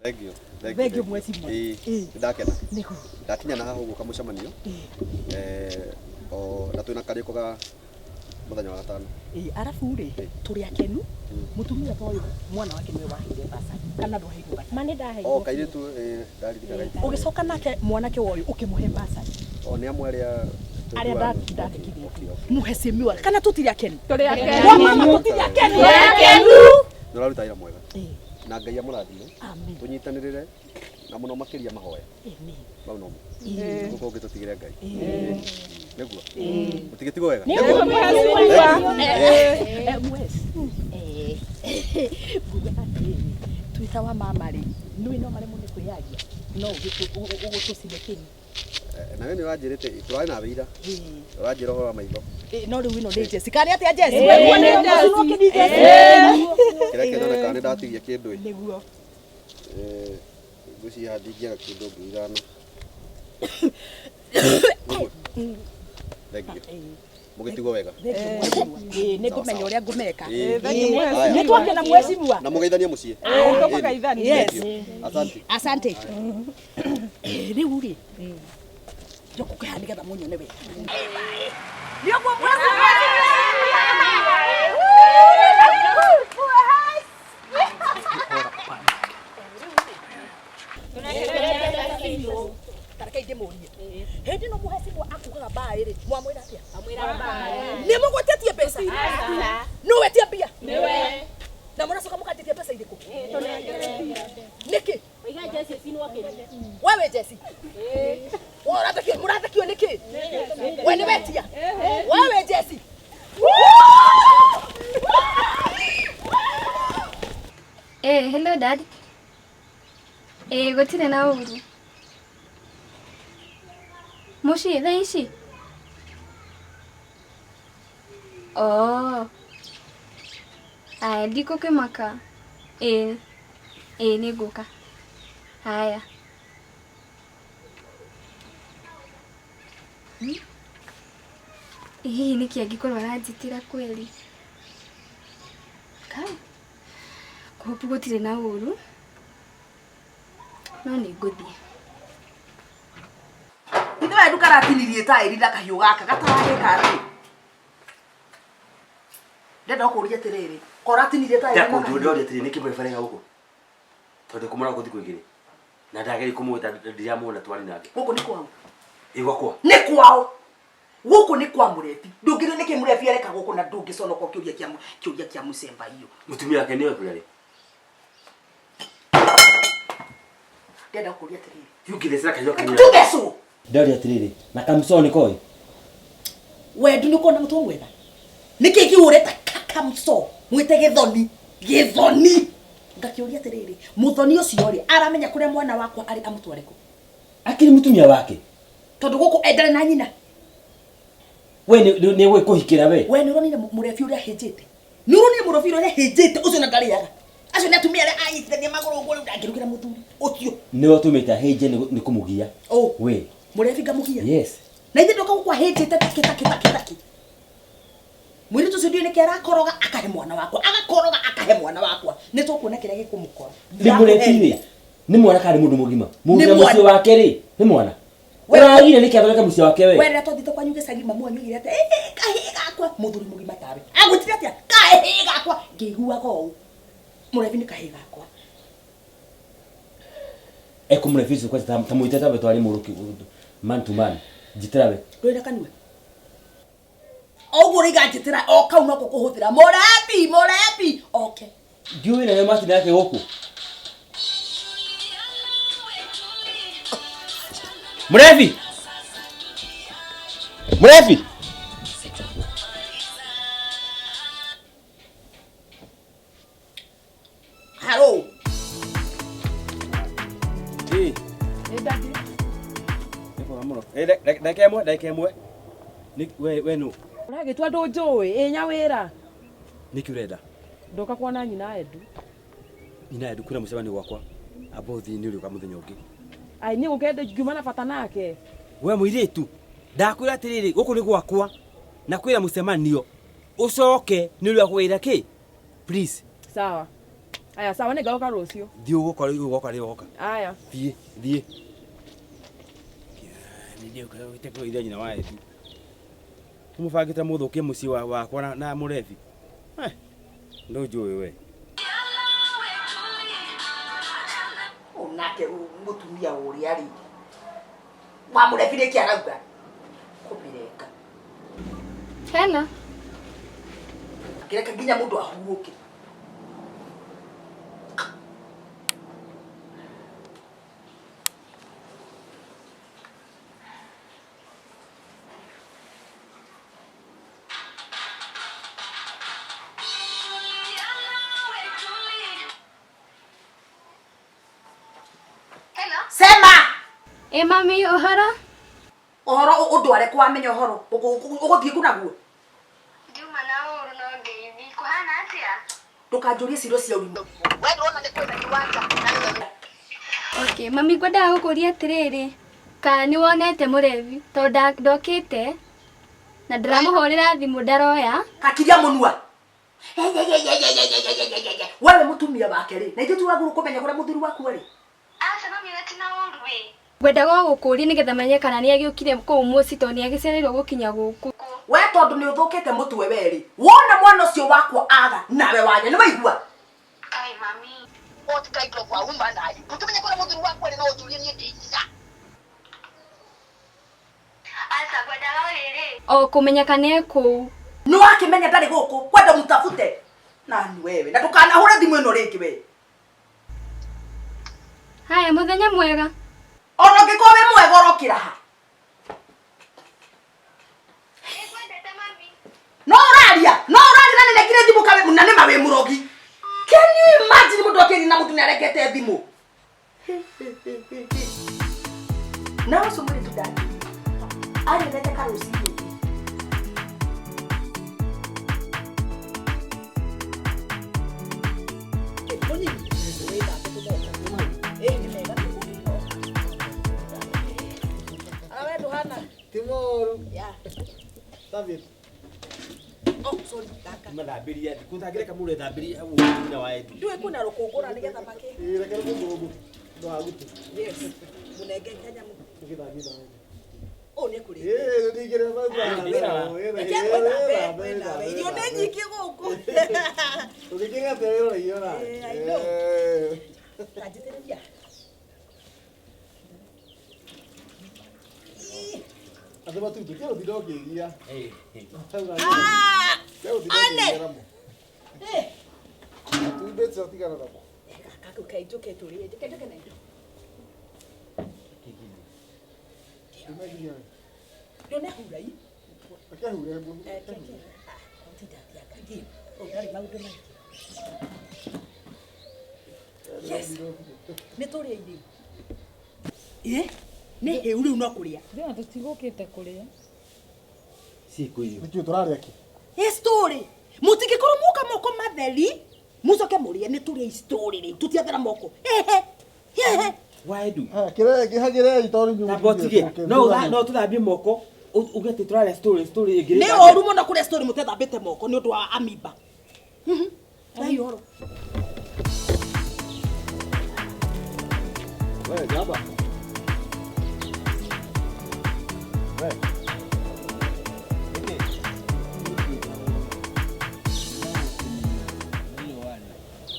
Thank you. Thank Thank you, mheshimiwa. Ĩĩ, Ĩĩ. nĩndakena. Nĩguo. Ndakinya na haha ũguo kamũcemanio. Eh, o na twĩna karĩko ga mũthenya wa gatano. Ĩĩ, arabu rĩ tũrĩ akenu mũtumia ta ũyũ mwana wake nĩwe waheire basari kana ndwaheirwo basari Ma nĩ ndaheirwo. O kairĩtu ĩĩ, ndaririkana kairĩtu. ũgĩcoka nake mwanake wa ũyũ ũkĩmũhe basari O nĩ amwe arĩa arĩa tũiguaga. ndandĩkithĩtie mũhecimiwa kana tũtirĩ akenu Tũrĩ akenu. Wa mama tũtirĩ akenu Tũrĩ akenu. Nĩ ũraruta wĩra mwega. Ĩĩ. Na Ngai amũrathime. Amen. Tũnyitanĩrĩre na mũno makĩria mahoya. Amen. Mau nomo. Ĩĩ. Gũkũ ũngĩ tũtigĩre Ngai. Ĩĩ. Nĩguo. Ĩĩ. Mũtigĩtigwo wega. Nĩguo, Nĩguo? Eh, eh, mwes. Eh, nguga atĩrĩrĩ twĩ ta wa mama rĩ nĩũĩ no maremwo nĩ kwĩyaria no ũgũtũcine kĩni Eh, Nawe nĩ ũranjĩrĩte tũrarĩ nawe ira. Ĩĩ. Ũranjĩra ũhoro wa maitho. Ĩĩ, no rĩu ĩno nĩ Jessica kana atĩa Jessica Ĩĩ, Weguo nĩ nĩ Jessie. Jessica nĩ Jessica Kĩrĩa kĩoneka nĩ ndatigia kĩndũ ĩ. Nĩguo. Eh, ngwĩciria haha ndingĩaga kĩndũ ngiri ithano. Thank you. Mũgĩtigwo wega. Ĩĩ, nĩ ngũmenya ũrĩa ngũmeka Ĩĩ. Ĩĩ, Haya. nĩ twakena mheshimiwa Na mũgeithanie mũciĩ. Ĩĩ, tũkũgeithania. Thank Yes. you. Asante. Asante. Rĩu rĩ njũkũke haha nĩgetha mũnyone wega nĩũguo tareke ndĩmũrie hĩndĩ ĩno mũhecimwa akugaga mbaĩ rĩ mwamwĩra atĩa nĩ mũgwĩtĩtie mbeca nũ wetia mbia na mũracoka mũkanjĩtia mbeca irĩkũ nĩkĩ we wĩ Jesse We ũrathekio mũrathekio nĩkĩ we nĩ wetia we wĩ Jesse Eh, hello dad. Eh, gũtirĩ na ũru. Mũciĩ thaa ici? Oh. Aya, ndikũkĩmaka. Ĩĩ. Ĩĩ nĩngũka. Haya. Hmm? Ĩ hihi nĩkĩ angĩkorwo aranjĩtĩra kweli? Kai. Kũhopu gũtirĩ na ũru. No nĩngũthiĩ. ithe we ndũkaratinirie taĩri na kahiũ gaka gataragĩka atĩ ndenda gũkũria atĩrĩrĩ koratinirie taĩri na ndakũnjũ kahiũ ndoria atĩrĩ nĩkĩ mũrebarega gũkũ tondũ kũmũra gũkũ thikũ igĩrĩ na ndageria kũmwĩta ndiramuona twari nake gũkũ nĩ kwao ĩ gwakwa nĩ kwao gũkũ nĩ kwa mũrebi ndũngĩrwo nĩkĩ mũrebi areka gũkũ na ndũngĩconoka kĩũria kĩa kĩũria kĩa mũcemba iyo mũtumia wake nĩwe kũrĩa rĩ ndenda gũkũria atĩrĩrĩ yũngĩthecera kahiũ kanyua ndũthecwo ndoria atĩrĩrĩ na kamsoo nĩ koĩ wendu nĩ ũkona mũtwe mwega nĩkĩ kĩu ũreta kakamso mwĩte gĩthoni gĩthoni ngakĩũria atĩrĩrĩ mũthoni ũcio rĩ aramenya kũrĩa mwana wakwa arĩ amũtware kũ akĩrĩ mũtumia wake tondũ gũkũ endare na nyina we nĩ gwĩkũhikĩra we we nĩ ũronire mũrebi ũrĩa ahĩnjĩte nĩ ũronire mũrebi ũrĩa ahĩnjĩte ũcio na ndarĩaga acio nĩ atumia arĩa anyitithania magũrũ ũguo rĩu ndangĩrugĩra mũthuri ũcio nĩwe ũtũmĩte ahĩnje nĩ kũmũgia Ũ. we mũrebi ngamũgia yes na ithe ndoka gũkũ ahĩnjĩte takĩ takĩ takĩ takĩ mũirĩtu ũcio ndiũĩ nĩkĩ arakoroga akahe mwana wakwa agakoroga akahe mwana wakwa nĩ tũkuona kĩrĩa gĩkũmũkora nĩ mũrebi rĩ nĩ mwana kana nĩ mũndũ mũgima mũndũ Nĩ na mũciĩ mwana. wake rĩ nĩ mwana We- ũragire nĩkĩ athondeke mũciĩ wake we we rĩrĩa twathiĩte kwanyu gĩcagi mamu wanyu oigire atĩa "Ĩ, kahĩĩ gakwa mũthuri mũgima tawe agwĩtire atĩa kahĩĩ gakwa ngĩiguaga ũũ mũrebi nĩ kahĩĩ gakwa ekũmũrebi ũcio kwanja ta mwĩte tawe twarĩ mũrũ man to man njĩtĩra we ndũrĩ na kanua o ũguo ũraiga njĩtĩra o kau noko kũhũthĩra mũrebi mũrebi oke ndiũĩ nayo matina yake gũkũ mũrebi mũrebi haro Ĩ, Ĩ daddy. nĩ kwega mũno. Ĩ, ndagĩka ĩmwe ndagĩka ĩmwe we we nũ Ũragĩtua ndũnjũĩ ĩ nyawĩra nĩkĩ ũrenda ndoka kuona nyina Edu. nyina Edu kwĩna mũcemanio gwakwa amba ũthiĩ nĩ ũrĩũka mũthenya ũngĩ Ai niĩ gũkende ngiuma na bata nake. we mũirĩtu ndakwĩra atĩrĩrĩ gũkũ nĩ gwakwa na kwĩna mũcemanio ũcoke nĩ ũrĩa kwĩra kĩ please Sawa. Aya sawa nĩ ngoka rũciũ. Thiĩ ũgoka rĩu ũgoka rĩu ũgoka. Aya. Thiĩ thiĩ. Nĩ kũgeithia nyina wa Edu. Mũbangĩte mũthũkie mũciĩ wakwa na mũrebi. Ndũnjũĩ we. Nake mutumia uria ri wa murebi riki arauga kumireka. Hello. Akireka nginya mundu ahuruke. Sema. E mami uhoro? Uhoro undware kwa menya uhoro uguthie ku naguo. Ndiuma na uru no ngeithi kuhana atia? Ndukanjurie ciro cia ũrimũ. We ndurona ni kwina kiwanja. Okay, mami ngwendaga gukuria atiriri kana ni wonete murevi tondu ndokite na ndiramuhurira thimu ndaroya. Kakiria munua. Wewe mutumia wake ri na ithuĩ twagĩrĩirwo kũmenya kũrĩa mũthuri waku arĩ. Aca mami na tina uru we. Ngwendaga o gũkũria nĩgetha menye kana nĩ agĩũkire kũu mũciĩ tondũ nĩ agĩcereirwo gũkinya gũkũ. We tondu ni uthukite mutwe weri wona mwana ucio wakwa aga nawe wanya ni waigua. Kai mami what kind of a woman are you? Utumenye kura muthuri wakwa ri no unjurie nie ndi nyina. Aca ngwendaga riri o kũmenya kana e kũu. Ni wakimenya ndari guku kwenda mutafute nani wewe na ndukanahure thimu ino ringi we. Haya muthenya mwega. Ona ũngĩkorwo wĩ mwega ũrokĩra ha. No ũraria no ũraria na nĩnengire thimũ kawe na nĩma wĩ mũrogi. Can you imagine mũndũ akĩaria na mũndũ nĩarengete thimũ? Na ũcio mũirĩtu ndangĩ arĩrete karũcinĩ. Timoru. David. Oh, sorry, daka. Mathambiria, ndikũthambĩria kamũre thambiria hau nyina wa Edu. Ndiũĩ kwĩna rũkũngũ na nĩgetha make. Ĩĩ, reke rũkũngũ ndũgagute. Yes. Mũnenge kanyamũ. Ũgĩthambie nawe. Ũũ nĩ kũrĩ. Ĩĩ, ningĩrĩ Reke irio nĩ nyingĩ gũkũ. Ũngĩkĩrĩa atĩa wĩrore irio nawe? Ĩĩ, I know. Ta njĩtĩrĩria. Andũ matumbĩ kĩ ũthinda ũkĩgia. Ah! Ane! Matumbĩ tiga tigana namo. Gaka kainjũke tũrĩe, njũke njũke na indo. Ndũnehura i. Akehure Yes. Nĩ tũrĩe irio. Ĩ? Nĩ hĩu rĩu no kũrĩa. Ndĩna tũtigũkĩte kũrĩa. Ciĩkũ irio. Nĩkĩĩ tũrarĩa kĩ? Ĩ story. Mũtingĩkorwo muoka moko matheri, mũcoke mũrĩe nĩ tũrĩe story rĩu. Tũtiathera moko. Ehe. Ehe. Wa Edu. Kĩrĩa kĩhagĩrei tondũ inyuĩ Tamba ũtige. No tũthambie moko uge atĩ tũrarĩa story story ĩngĩ. Nĩ ũru mũno kũrĩa story mũtethambĩte moko nĩ ũndũ wa amoeba. Dai ũhoro. We jaba. We.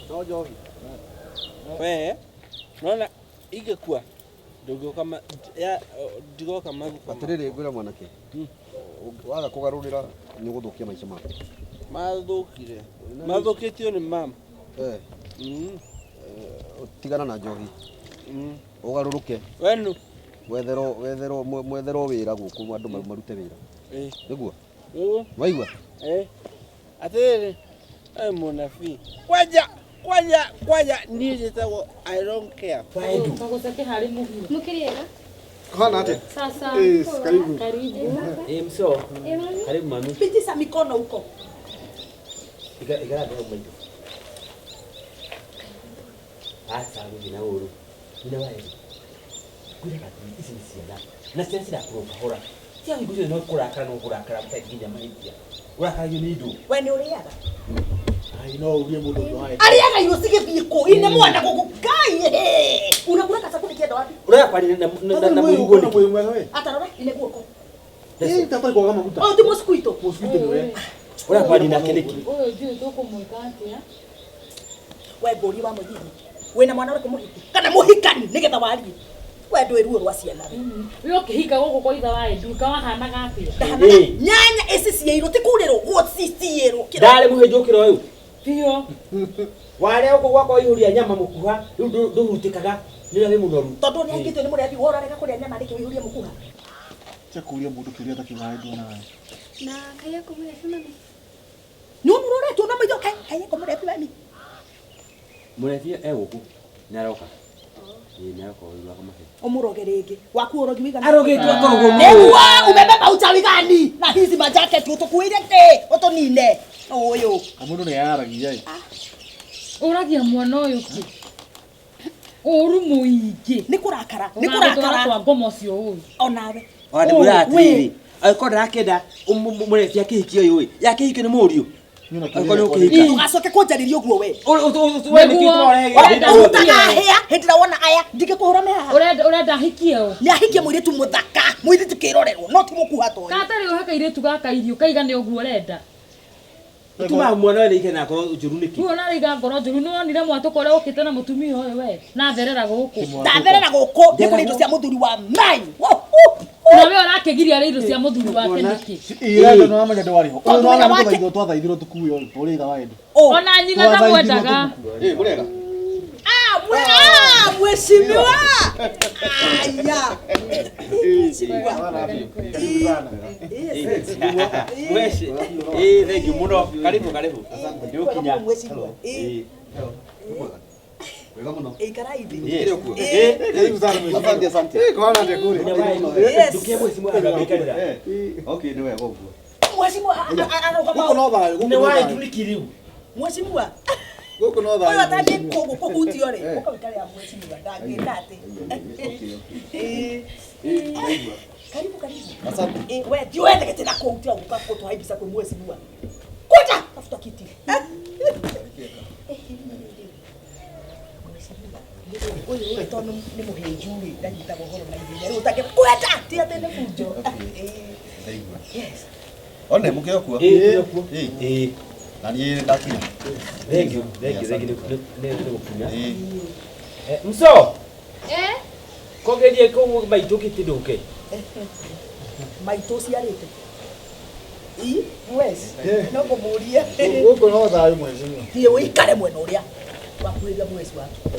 No njohi. We, nona ingĩkua ndũngĩũka ndigoka mathiko. Atĩrĩrĩ ngwĩra mwanake. Waga kũgarũrĩra nĩ ũgũthũkia maica maku. Mathũkire. Mathũkĩtio nĩ mama. Eh. Tigana na njohi. Ũgarũrũke. Wenu. Wetherwo wetherwo mwetherwo wĩra gũkũ andũ marute wĩra. Nĩguo? Waigua? Atĩrĩrĩ, we mũnabii. Kwanja kwanja kwanja niĩ njĩtagwo I don't care. Kagũceke harĩ mũhuro. Mũkĩrĩega? Kuhana atĩa? Sasa. Yes, karibu. Karibu. Ĩ mso. Karibu mami. Pitisha mikono huko. Ikara hau maitũ. Aca gũthiĩ na ũru. Nyina wa Edu. Ngwĩraga atĩrĩrĩ ici nĩ ciana. Na ciana cirakũra o kahora. Tiga hingo ciothe no kũrakara no kũrakara mũtarĩ nginya mahĩtia. Ũrakaragio nĩ indo. We nĩ ũrĩaga? Ai no urie mundu ũcio wae. Arĩaga irio cigĩthiĩ kũ? Ine mwana gũkũ Ngai. Unakula kasabuni kĩenda wapi? Ũraya kwaria na mũiguo nĩkĩ? Mwĩ mwega we. Atarora ine guoko. Ĩ tata kwaga maguta. Ũyũ ti mũsquito. Mũsquito nĩwe. Ũraya kwaria nake nĩkĩ? Ũyũ ndiũĩ tũkũmwĩka atĩa. We ngũrie wa mũthigi. Wĩna mwana ũrĩkũ mũhiki? Kana mũhikani nĩgetha warie. We ndũĩ ruo rwa ciana. We ũkĩhika gũkũ kwa ithe wa Eduka wahanaga atĩa? Ndahanaga nyanya ici ciĩirwo ti kurĩrwo gũciciĩrwo. Ndarĩ mũhĩnjũkĩro ũyũ. Biũ. Warĩa gũkũ gwakwa waihũria nyama mũkuha, rĩu ndũhutĩkaga nĩ ũrĩa wĩ mũnoru. Tondũ nĩ ahikĩtio nĩ mũrebi worarega kũrĩa nyama nĩkĩ wĩihũrie mũkuha? Tia kũria mũndũ kĩũria atakiuga nduona we. Na kaiya kũmũrebi mami. Nĩ ũmũroretwo na maitho kaiya kũmũrebi mami. Mũrebi e gũkũ nĩ aroka. Ĩĩ nĩ aroka ũyũ akamahe. Ũmũroge rĩngĩ. Waku ũrogi wĩigana. Arogĩtwo akorogwo mũno. Nĩguo umebeba uchawi gani na hizi majaketi ũtũkuĩire kĩ ũtũnine ũyũ. Mũndũ nĩ yaragia ĩ. Ũragia mwana ũyũ kĩ? Ũru mũingĩ. Nĩ kũrakara, nĩ Ũgagũtwara kũrakara. kwa ngoma ũcio ũyũ. Onawe. Ona ndĩmwĩra atĩrĩrĩ, angĩkorwo ndarakĩenda mũrebi akĩhikie ũyũ ĩ, yakĩhikio nĩ mũriũ. Angĩkorwo nĩ ũkĩhika. Ndũgacoke kũnjarĩria ũguo we. We nĩkĩ twarehe Ũrutaga hĩa hĩndĩ ĩrĩa wona aya ndingĩkũhũra me haha. Ũrenda ahikie ũ? Nĩ ahikie mũirĩtu mũthaka, mũirĩtu kĩrorerwo, no ti mũkuha ta ũyũ. Katarĩ ũhe kairĩtu gaka irio kaigane ũguo ũrenda. Tũmaga mwana ũyũ nĩike na ngoro njũru nĩkĩ? Rĩu ona araiga ngoro njũru nĩ wonire mwatũka ũrĩa ũkĩte na mũtumia ũyũ we na therera gũkũ. Ndatherera gũkũ nĩ kũrĩ indo cia mũthuri wa mai. Na we ũrakĩgiria arĩa irio cia mũthuri wake nĩkĩ? Ira nĩ wamenya ndwarĩ ho. Tondũ Ũyũ wĩra nĩ wake- twathaithirwo twathaithirwo tũkue ũyũ ũrĩa ithe wa Edu. Ona nyina ndamwendaga. Ĩ mũrega. Ah, mheshimiwa. Aya. Mweci. Ĩ thank you mũno. Karibu karibu. Nĩ ũkinya. Mheshimiwa. Ĩ. Wega mũno. Ikara ithi. Yes. Ĩ karibu sana mheshimiwa. Asante asante. Ĩ kwana ndio kule. Yes. Ndukie mheshimiwa agagĩikarĩra. Okay nĩ wega ũguo. Mheshimiwa arũgama. Gũkũ no thayũ, gũkũ Nĩ no wa thayũ. Edu nĩkĩ rĩu? Mheshimiwa. Gũkũ no Ũyũ thayũ. atangĩ kũhutio rĩ, ũka ũikare ya mheshimiwa ndangĩka atĩ. Karibu karibu. Asante. Eh, we thiĩ wethe gĩtĩ na kũu tiga gũka gũtũhe mbica kwĩ mheshimiwa. Kuja tafuta kiti. Ũyũ rĩ tondũ nĩ mũhĩnju rĩ ndanyitaga ũhoro na ihenya rĩu ũtangĩ kwenda ti atĩ nĩ bunjo. Ndaigua. Yes. One mũkĩo kuo. Ĩ tũrĩ kuo. Ĩ. Ĩ. Na niĩ ndakinya. Thank you. Thank you. Thank you nĩ gũkinya. Ĩ. Mso. Eh? Kogerie kũu maitũ kĩtĩ ndũke. Maitũ ũciarĩte. Ii, mweci. No ngũmũrie. Gũkũ no thayũ mheshimiwa. Thiĩ ũikare mwena ũrĩa wakuhĩrĩria mweci waku.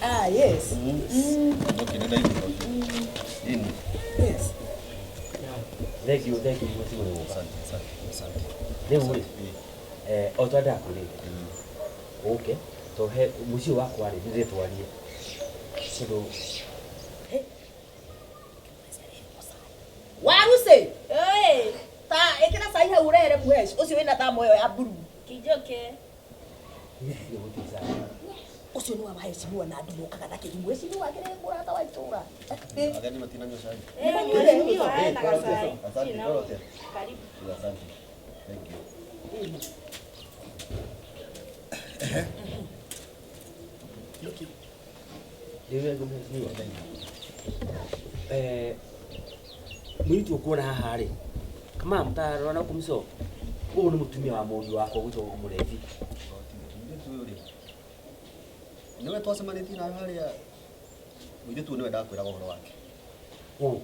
Ah, yes. Okay nĩ ndaigua. Ĩ. Yes. Thank you, thank you mheshimiwa nĩ gũka. Asante asante asante. Rĩu rĩ, o ta ndakwĩrĩte ũke to he mũciĩ wakwa rĩ nĩndĩtwarie tondũ Waruse. Ĩĩ. Ta ĩkĩra cai hau ũrehere mwesh. Ũcio wĩna thamo ĩyo ya blue. Kijoke. Ũcio nĩ wa waheshimiwa na andũ mokaga na kĩndũ mheshimiwa akĩrĩ mũrata wa itũra. Ageni matinanyua cai. Mheshimiwa ena gacai. Asante korote. Karibu. Asante. Thank you. Rĩu mheshimiwa mũirĩtu ũkuona haha rĩ kama mũtarora na kũmco ũyũ nĩ mũtumia wa mũriũ wakwa gwĩtwo mũrebi. Mũirĩtu ũyũ rĩ nĩwe twacemanĩtie nawe harĩa mũirĩtu ũyũ nĩwe ndakwĩraga ũhoro wake. Ũũ.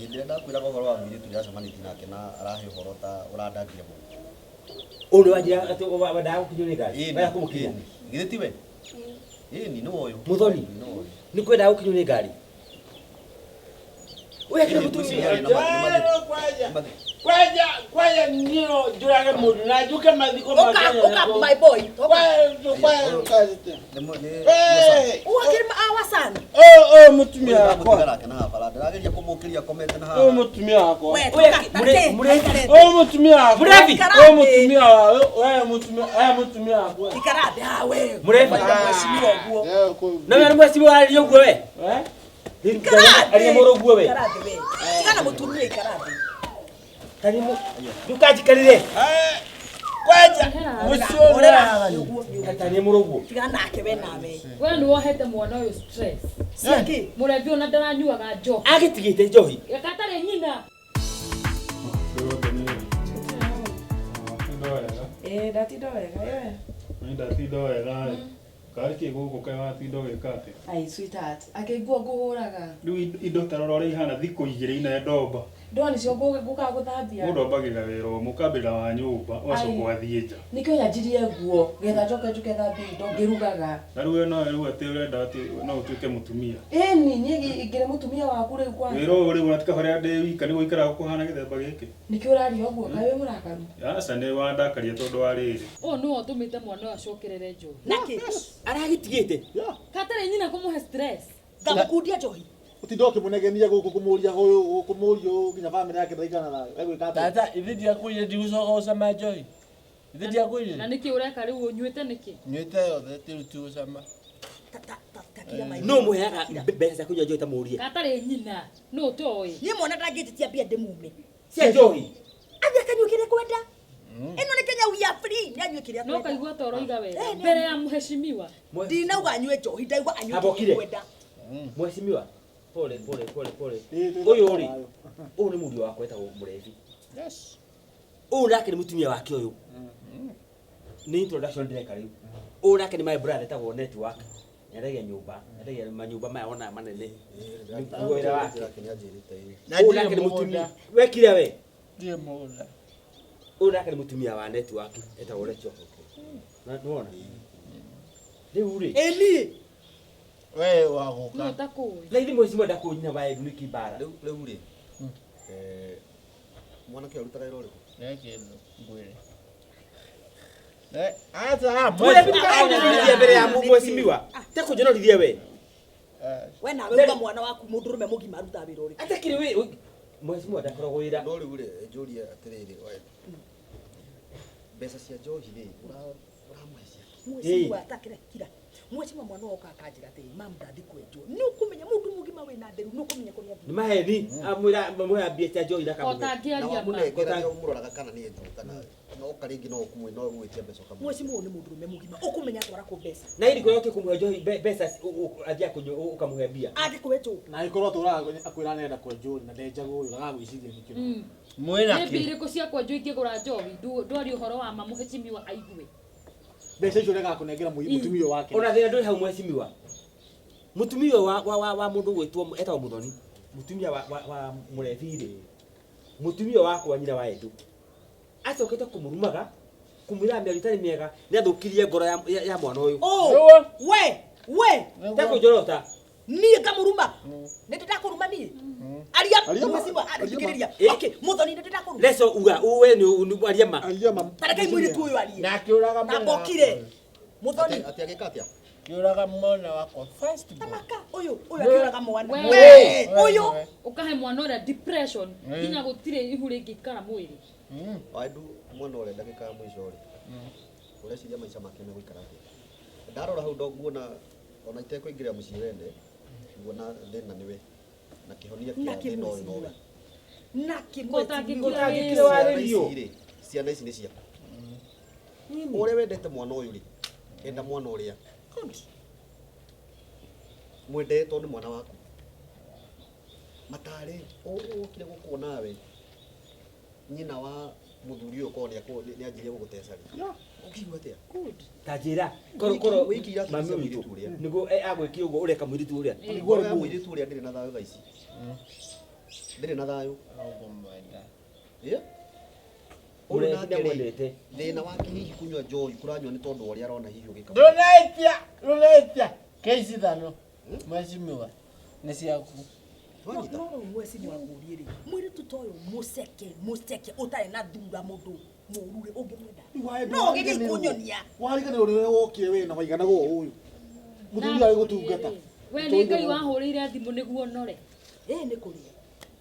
Hĩndĩ ĩrĩa ndakwĩraga ũhoro wa mũirĩtu ndĩracemanĩtie nake na arahe ũhoro ta ũrandangia mũno. Ũyũ nĩ wanjĩra atĩ wendaga gũkinyio nĩ ngari? Ĩni, Wendaga kũmũkinya? ĩni. Githĩ tiwe? Ĩni nĩwe ũyũ. Mũthoni. Nĩwe ũyũ. Nĩ kwendaga gũkinyio nĩ ngari? Ũyũ akĩrĩ mũtumia. Kwaja kwaja nino njurage mundu na njuke mathiko Ũka, ũka my boy. Ũka. Ũgakĩrĩ awa sana. Ũyũ mũtumia wakwa. Ndĩramũtiga nake na haha bara ndĩrageria kũmũkĩria akomete na haha. Ũyũ mũtumia wakwa. We, tũka, tareke. Ũyũ mũtumia wakwa. Mũrebi. Ũyũ mũtumia wa ũyũ mũtumia ũyũ mũtumia wakwa. Ikara thĩ haha we. Mũrebi. Mheshimiwa ũguo. Na we nĩ mheshimiwa arĩria ũguo we? Ikara thĩ. Arĩria mũrũ ũguo we? Ikara thĩ we. Tigana mũtumia ikara thĩ. Karimu. Ndũkanjikarĩre. Kwenja. Mũciĩ Horera. Tani mũrũguo. Tiga nake we nawe. We nĩ wohete mwana ũyũ stress. Ciakĩ? Mũrebi ona ndaranyuaga njohi. Agĩtigĩte njohi. Gatarĩ nyina. Ĩĩ ndatinda wega ĩwe. Nĩ ndatinda wega ĩ. Karĩ kĩ gũkũ kaĩ watinda ũgĩka atĩa? Ai sweetheart, akĩngua ngũhũraga. Rĩu indo ta rora ũrĩa ihana thikũ igĩrĩ ina ndomba. Ndoo nĩcio ngũkaga gũthambia. Mũndũ ambagĩrĩra wĩra ũmwe ũkambĩrĩra wa nyũmba ũgacoka Ai. ũgathiĩ nja. Nĩkĩo nyanjirie nguo getha njoke njuke thambie indo ngĩrugaga. Na rĩu we no rĩu atĩ ũrenda atĩ no ũtuĩke mũtumia. Ĩni niĩ ngĩrĩ mũtumia waku rĩu kwanza. Wĩra ũyũ rĩu ũratika harĩa ndĩ wika nĩguo ikaraga kũhana gĩthemba gĩkĩ. Nĩkĩo ũraria ũguo kaĩ wĩ mũrakaru? Aca nĩ wandakaria tondũ wa rĩrĩ. Ũyũ nĩwe ũtũmĩte mwana ũyũ acokerere njohi. Nake Aragĩtigĩte. Katarĩ nyina kũmũhe stress. Ngamũkundia njohi. Ũtinda ũkĩmũnegenia gũkũ kũmũria ũyũ kũmũria ũũ nginya bamĩrĩ yake ndaigana thayũ. Egwĩka atĩa? Tata, ithe ndiakwĩrire ndigũcoka gũcama njohi. Ithe ndiakwĩrire. Na nĩkĩ ũreka rĩu ũnyuĩte nĩkĩ? Nyuĩte yothe ti rĩu tigũcama. No mũheaga mbeca cia kũnyua njohi ta mũrie. Gatarĩ nyina. Nũ ũtoĩ? Niĩ mwana ndangĩnjĩtia mbia ndĩmume. Cia njohi. Athiĩ akanyue kĩrĩa kwenda. Ĩno nĩ Kenya we are free. Nĩ anyue kĩrĩa No kwenda. kaigua ta ũroiga wega. Eh, nĩ Mbere ya mheshimiwa. Ndinauga anyue njohi, ndaigua anyue Amba kĩrĩa ũkire. kwenda. Mheshimiwa. Pole pole pole pole. Ĩĩ, twĩ Ũyũ rĩ, thayũ. ũyũ nĩ mũriũ wakwa etagwo Mũrebi. Yes. Ũyũ nake nĩ mũtumia wake ũyũ. Nĩ introduction ndĩreka rĩu. Ũyũ nake nĩ my brother etagwo Network. Endagia nyũmba, endagia manyũmba maya ona manene. Nĩguo wĩra wake. Na Ũyũ ndirĩ nake nĩ mũgũnda. mũtumia. Wekire we. Ndirĩ mũgũnda. Ũyũ nake nĩ mũtumia wa Network etagwo Rachel. Na nĩwona? Rĩu rĩ, Ĩ niĩ. We wa gũka. Nũ ũtakũĩ? na ithe mheshimiwa ndakũĩ nyina wa Edu nĩkĩ mbara. Rĩu rĩu rĩ. Eh, mwanake arutaga wĩra ũrĩkũ? Nĩ kĩndũ ngwĩre. Eh, aca, Mũrebi ndakũnjonorithia mbere ya mheshimiwa. Tekũnjonorithia we. We nawe uga mwana waku mũndũrũme mũgima arutaga wĩra ũrĩkũ? Atakĩrĩ wĩ mheshimiwa ndakoragwo wĩra. No rĩu rĩ, njũrie atĩrĩrĩ, we. Mbeca cia njohi rĩ, ũramũhe cia Mheshimiwa atakĩra kira. Mheshimiwa mwana woka akanjĩra atĩrĩ, mam ndathi kwenjwo. Nĩ ũkũmenya mũndũ mũgima wĩna nderu, nĩ ũkũmenya kũrĩa Nĩ athiĩ. maheni amwĩra amũhe mbia cia njohi na O kamũhe. Na tangĩaria ma. wamũnengera nĩ ũmũroraga kana nĩ enjwo kana no oka rĩngĩ no ũkũmwe no ũgwĩtia mbeca ũkamũhe. Mheshimiwa ũyũ nĩ mũndũrũme mũgima, ũkũmenya atwara kũ mbeca. Na ili kũrĩa ũkĩkũmũhe njohi mbeca athiĩ akũnyua ũkamũhe mbia. Angĩkwenjwo. Na angĩkorwo atũraga akwĩra nĩarenda kwenjwo rĩ, na ndenjagwo rĩ, agagwĩciria nĩkĩ. Mwĩna Nĩ mbia kĩ? irĩkũ cia kwenjwo ingĩgũra njohi? Ndwarie ũhoro wa ma mheshimiwa aigue. Mbeca icio ũrega kũnengera mũtumia ũyũ wake. Ona thĩna ndũrĩ hau mheshimiwa. Mũtumia ũyũ wa mũndũ ũgwĩtwo etagwo Mũthoni. Mũtumia wa Mũrebi rĩ. Mũtumia wakwa nyina wa Edu. Acokete kũmũrumaga, kũmwĩra mĩario ĩtarĩ mĩega, nĩ athũkirie ngoro ya mwana ũyũ. Oh, we, we. Tekũnjorota. Niĩ ngamũruma. Nĩ ndĩ ndakũruma niĩ. Aria Aria ma. mheshimiwa, Aria ma. thikĩrĩria. Eh. Okay, Mũthoni nĩ ndĩ ndakũruma. Leso uga uwe nĩ aria ma. Aria ma. Ta rekei mũirĩtu ũyũ arie. Na akĩũraga Na mwana mbokire. wakwa. Mũthoni. Atĩ agĩka atĩa? Akĩũraga mwana wakwa first born. Tamaka ũyũ, ũyũ akĩũraga mwana. We. We, ũyũ. Ũkahe mwana ũrĩa depression nginya gũtirĩ ihu rĩngĩikara mwĩrĩ. Waendu mwana ũrĩa ndagĩka ya mũico rĩ, ũreciria maica make megũikara atĩa? Ndarora hau nguona ona itekũingĩrĩra mũciĩ wene, nguona thĩna nĩwe na kĩhonia kĩa Nake thĩna ũyũ nowe. mheshimiwa. Nake Ko mheshimiwa. ũtangĩkira Ũtangĩkira wĩra. Ciana warĩrio. ici rĩ, ciana ici nĩ ciaku. Ũrĩa wendete mwana ũyũ rĩ, enda mwana ũrĩa. Mwende tondũ nĩ mwana waku. Matarĩ, ũkire gũkũ nawe, nyina wa mũthuri ũyũ korwo nĩanjirie gũgũteca rĩ, ũkĩigua atĩa? Ta njĩra korwo korwo Wĩikĩire akili mami cia witũ mũirĩtu ũrĩa. nĩguo agwĩkire ũguo ũreka mũirĩtu ũrĩa. Ngoro ya mũirĩtu ũrĩa ndĩrĩ na thayũ thaa ici. Ndĩrĩ na thayũ. Ũngũmwenda. Ĩ? Ũyũ Mũrebi nake rĩ, ndamwendete. thĩna wake hihi kũnyua njohi kũranyua nĩ tondũ wa ũrĩa arona hihi ũgĩka. Ndũnaitia, ndũnaitia. Keici ithano. Mheshimiwa, nĩ ciaku. Wanyita? No rĩu mheshimiwa ngũrie rĩ, mũirĩtu ta ũyũ mũceke, mũceke ũtarĩ na thura mũndũ mũũru rĩ, ũngĩmwenda? No ũgĩthiĩ kũnyonia. Wariganĩrwo nĩ ũrĩa wokire wĩna waiganagwo ũyũ. Mũthuri ũyũ agĩgũtungata. We nĩ Ngai wahũrĩire thimũ nĩguo nore. Ĩ nĩ kũrĩa.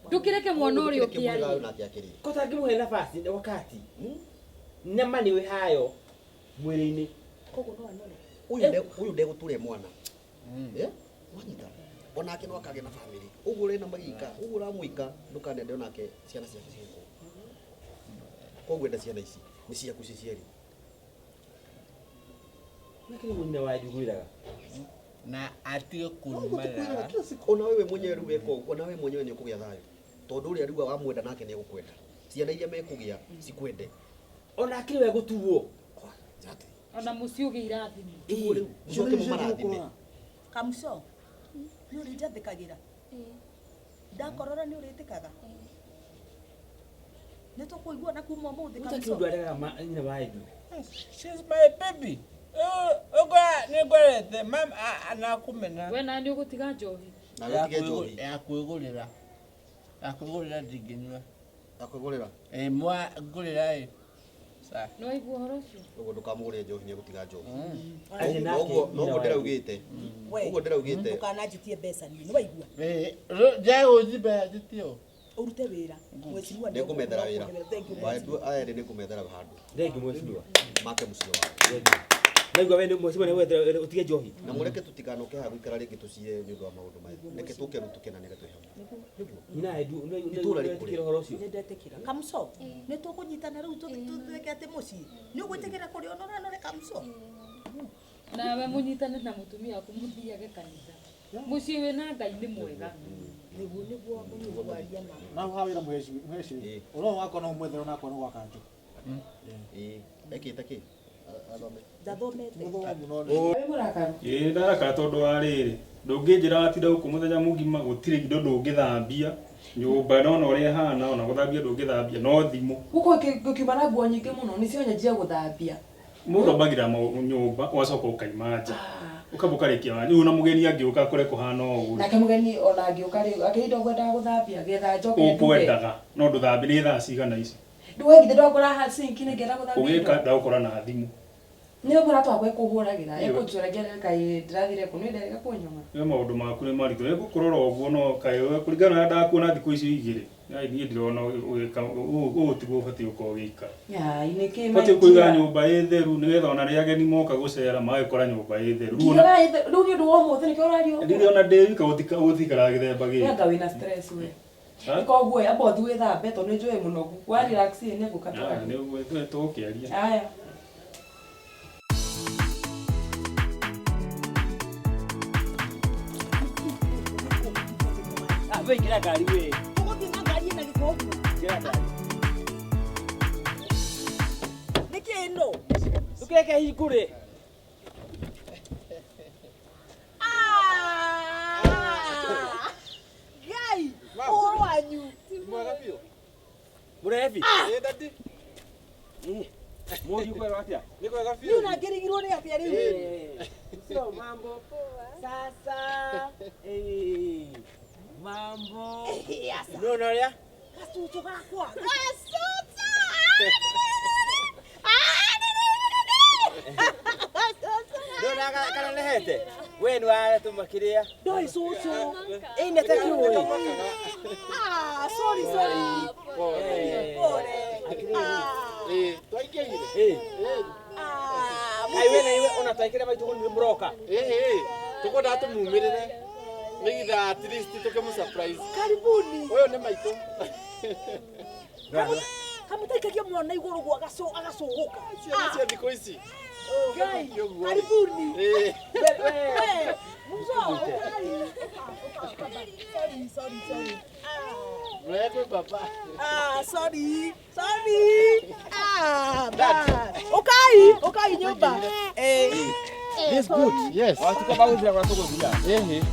Ndũkĩreke mwana ũrĩa ũngĩ Kĩmũhe thayũ arie. nake akĩrĩe. Ko tangĩmũhe nafasi wakati. Nyama nĩ wĩ hayo mwĩrĩ-inĩ. Koguo no anore. Ũyũ ndegũtũria mwana. Eh? Wanyita? Onake no akagĩa na bamĩrĩ. Ũguo ũrena magika, ũguo ũramwĩka, ndũkanende onake ciana ciake cigĩkwo. Koguo enda ciana ici, nĩ ciaku ci cierĩ. Lakini nyina wa njugwiraga. Na atige Gũtikwĩraga kũrumana. kila siku ona wewe mwenyewe rĩu weka ũguo ona wewe mwenyewe nĩ ũkũgĩa thayũ tondũ ũrĩa rĩu wamwenda nake nĩ egũkwenda ciana iria mekũgĩa cikwende Ona akĩrĩ we gũtuo. Ona mũciĩ ũgĩe irathimo. Tiguo rĩu mũcoke mũmarathime Kamũco, nĩ ũrĩnjathĩkagĩra? Ndakorora nĩ ũrĩtĩkaga? Nĩ tũkũiguana kuma ũmũthĩ Gũtakĩrĩ Kamũco? ũndũ aregaga nyina wa Edu. She's my baby. Ũkora nĩ ngorete mama anakũmena. We na nĩ ũgũtiga njohi. Nawe ũtige njohi. Ya kwĩgũrĩra. Ya kwĩgũrĩra ndingĩnyua. Ya kwĩgũrĩra? Ĩ mwa ngũrĩra ĩ. Sa. Nĩ waigua ũhoro ũcio? Ũguo ndũkamũgũrĩre njohi nĩ egũtiga njohi Athiĩ nake noguo nyina noguo wa Edu. ndĩraugĩte We, ũguo ndĩraugĩte ndũkananjĩtie mbeca niĩ, nĩ waigua? Ĩ njagũthi mbeca njĩtio. Ũrute wĩra. Mheshimiwa nĩ ngũmethera wĩra Thank you, wa Edu aya erĩ nĩ ngũmethera handũ Thank you mheshimiwa. make mũciĩ wao Naigua we nĩ mheshimiwa nĩ gwethera ũtige njohi. na mũreke tũtikanoke haha gũikara rĩngĩ tũcire nĩ ũndũ wa maũndũ maya reke tũke rĩu tũkenanĩre twĩ hamwe Nyina wa Edu nĩ Itũũra rĩkũre. wetĩkĩra ũhoro ũcio. Nĩ ndetĩkĩra. Kamũco, nĩ tũkũnyitana rĩu tũtuĩke atĩ mũciĩ. Nĩ ũgwĩtĩkĩra kũrĩ onoranore Kamũco? Nawe mũnyitane na mũtumia waku mũthiage kanitha. Mũciĩ wĩna Ngai nĩ mwega. Nĩguo nĩguo ũnyuaria ma. Na ha wĩra mũheci mũheci. Ũroho wakwa no ũmwethere onakwa no gwa kanjũ. Ĩĩ ekĩte kĩ athome Ndathomete. Mũthomu no Wĩ mũrakaru. Ĩĩ ndarakara tondũ wa rĩrĩ ndũngĩnjĩra watinda gũkũ mũthenya mũgima gũtirĩ indo ndũngĩthambia nyũmba nona ũrĩa ĩhana ona gũthambia ndũngĩthambia no thimũ Gũkũ ngũkiuma na nguo nyingĩ mũno nĩcio nyanjia gũthambia. Mũndũ ambagĩra nyũmba ũgacoka ũkaima nja ũkamba ũkarĩkia wanyu rĩu ona mũgeni angĩũka akore kũhana o ũguo Nake mũgeni ona angĩũka rĩu akĩrĩ indo ngwendaga gũthambia getha njoke nduge. ũkwendaga no ndũthambie nĩ thaa cigana ici Ndũwe githĩ ndwakora haha sinki-inĩ ngĩenda gũthambia ũgĩka indo. ndagũkora na thimũ Nĩ mũrata wakwa ekũhũragĩra Ĩyo. ekũnjũragia kaĩ ndĩrathire kũ nĩ nderega kũnyona. we maũndũ maku nĩ maritũ nĩngũkũrora ũguo no kaĩ we kũringana na ndakuona thikũ icio igĩrĩ ai niĩ ndĩrona ũgĩka ũũ tiguo ũbatiĩ gũkorwo ũgĩikara Ai nĩkĩ ũbatiĩ kũiga nyũmba ĩ theru nĩgetha ona rĩrĩa ageni moka gũcera magĩkora nyũmba ĩ theru Rĩu ona- Ngiugaga rĩu nĩ ũndũ wa ũmũthĩ nĩkĩo ũraria ũguo. rĩrĩa ona ndĩ wika gũtikaraga gĩthemba We gĩkĩ anga wĩna stress we. Ha? Koguo amba ũthiĩ wĩthambe tondũ nĩ njũĩ mũnogu. Wa relax ĩ nĩ ngũka Ah, twarie. nĩ ũguo tũgũkĩaria Aya. Ah, we ingĩra ngari we. Tũgũthiĩ na ngari ĩna gĩko ũguo. Ingĩra ngari. Nĩkĩ ĩno? Ndũkeke hingũre. Ngai, ũhoro wanyu. Mwega biũ. Mũrebi. Ĩ daddy. Mũriũ kwero atĩa? Nĩ kwega Niĩ biũ. ona ngĩrigirwo nĩ atĩa rĩu. Sio mambo. Sasa. Eh. Mambo. Asa. No no ũrĩa? Gacucu gakwa. Gacucu. Ndona karanehete. We nĩ waratũma kĩrĩa. Ndoĩ cucu. Ĩ nĩ ta kĩũĩ. Ah, sorry, sorry. Pole. Pole. Ah. Ĩ twaingĩrire. Ĩ. Ah, Ai we na iwe ona twaikĩra maitũ nĩ mũroka. Ĩ ĩ tũkwendaga tũmumĩrĩre nĩgetha at least tũkĩmũ surprise. Karibuni. Ũyũ nĩ maitũ. Kamũtaikagia mwana igũrũ guo agacũgũka. Ciana cia thikũ ici. Ngai, karibuni. Ĩ. We, Muzo, ũkai. Sorry, sorry, sorry. Mũrege kwĩ baba. Ah, sorry, sorry. Ah, bye. Ũkai, ũkai nyũmba. Eh. This good. Yes. Watuka bagũthira kũrĩa tũgũthira. Ĩhĩ.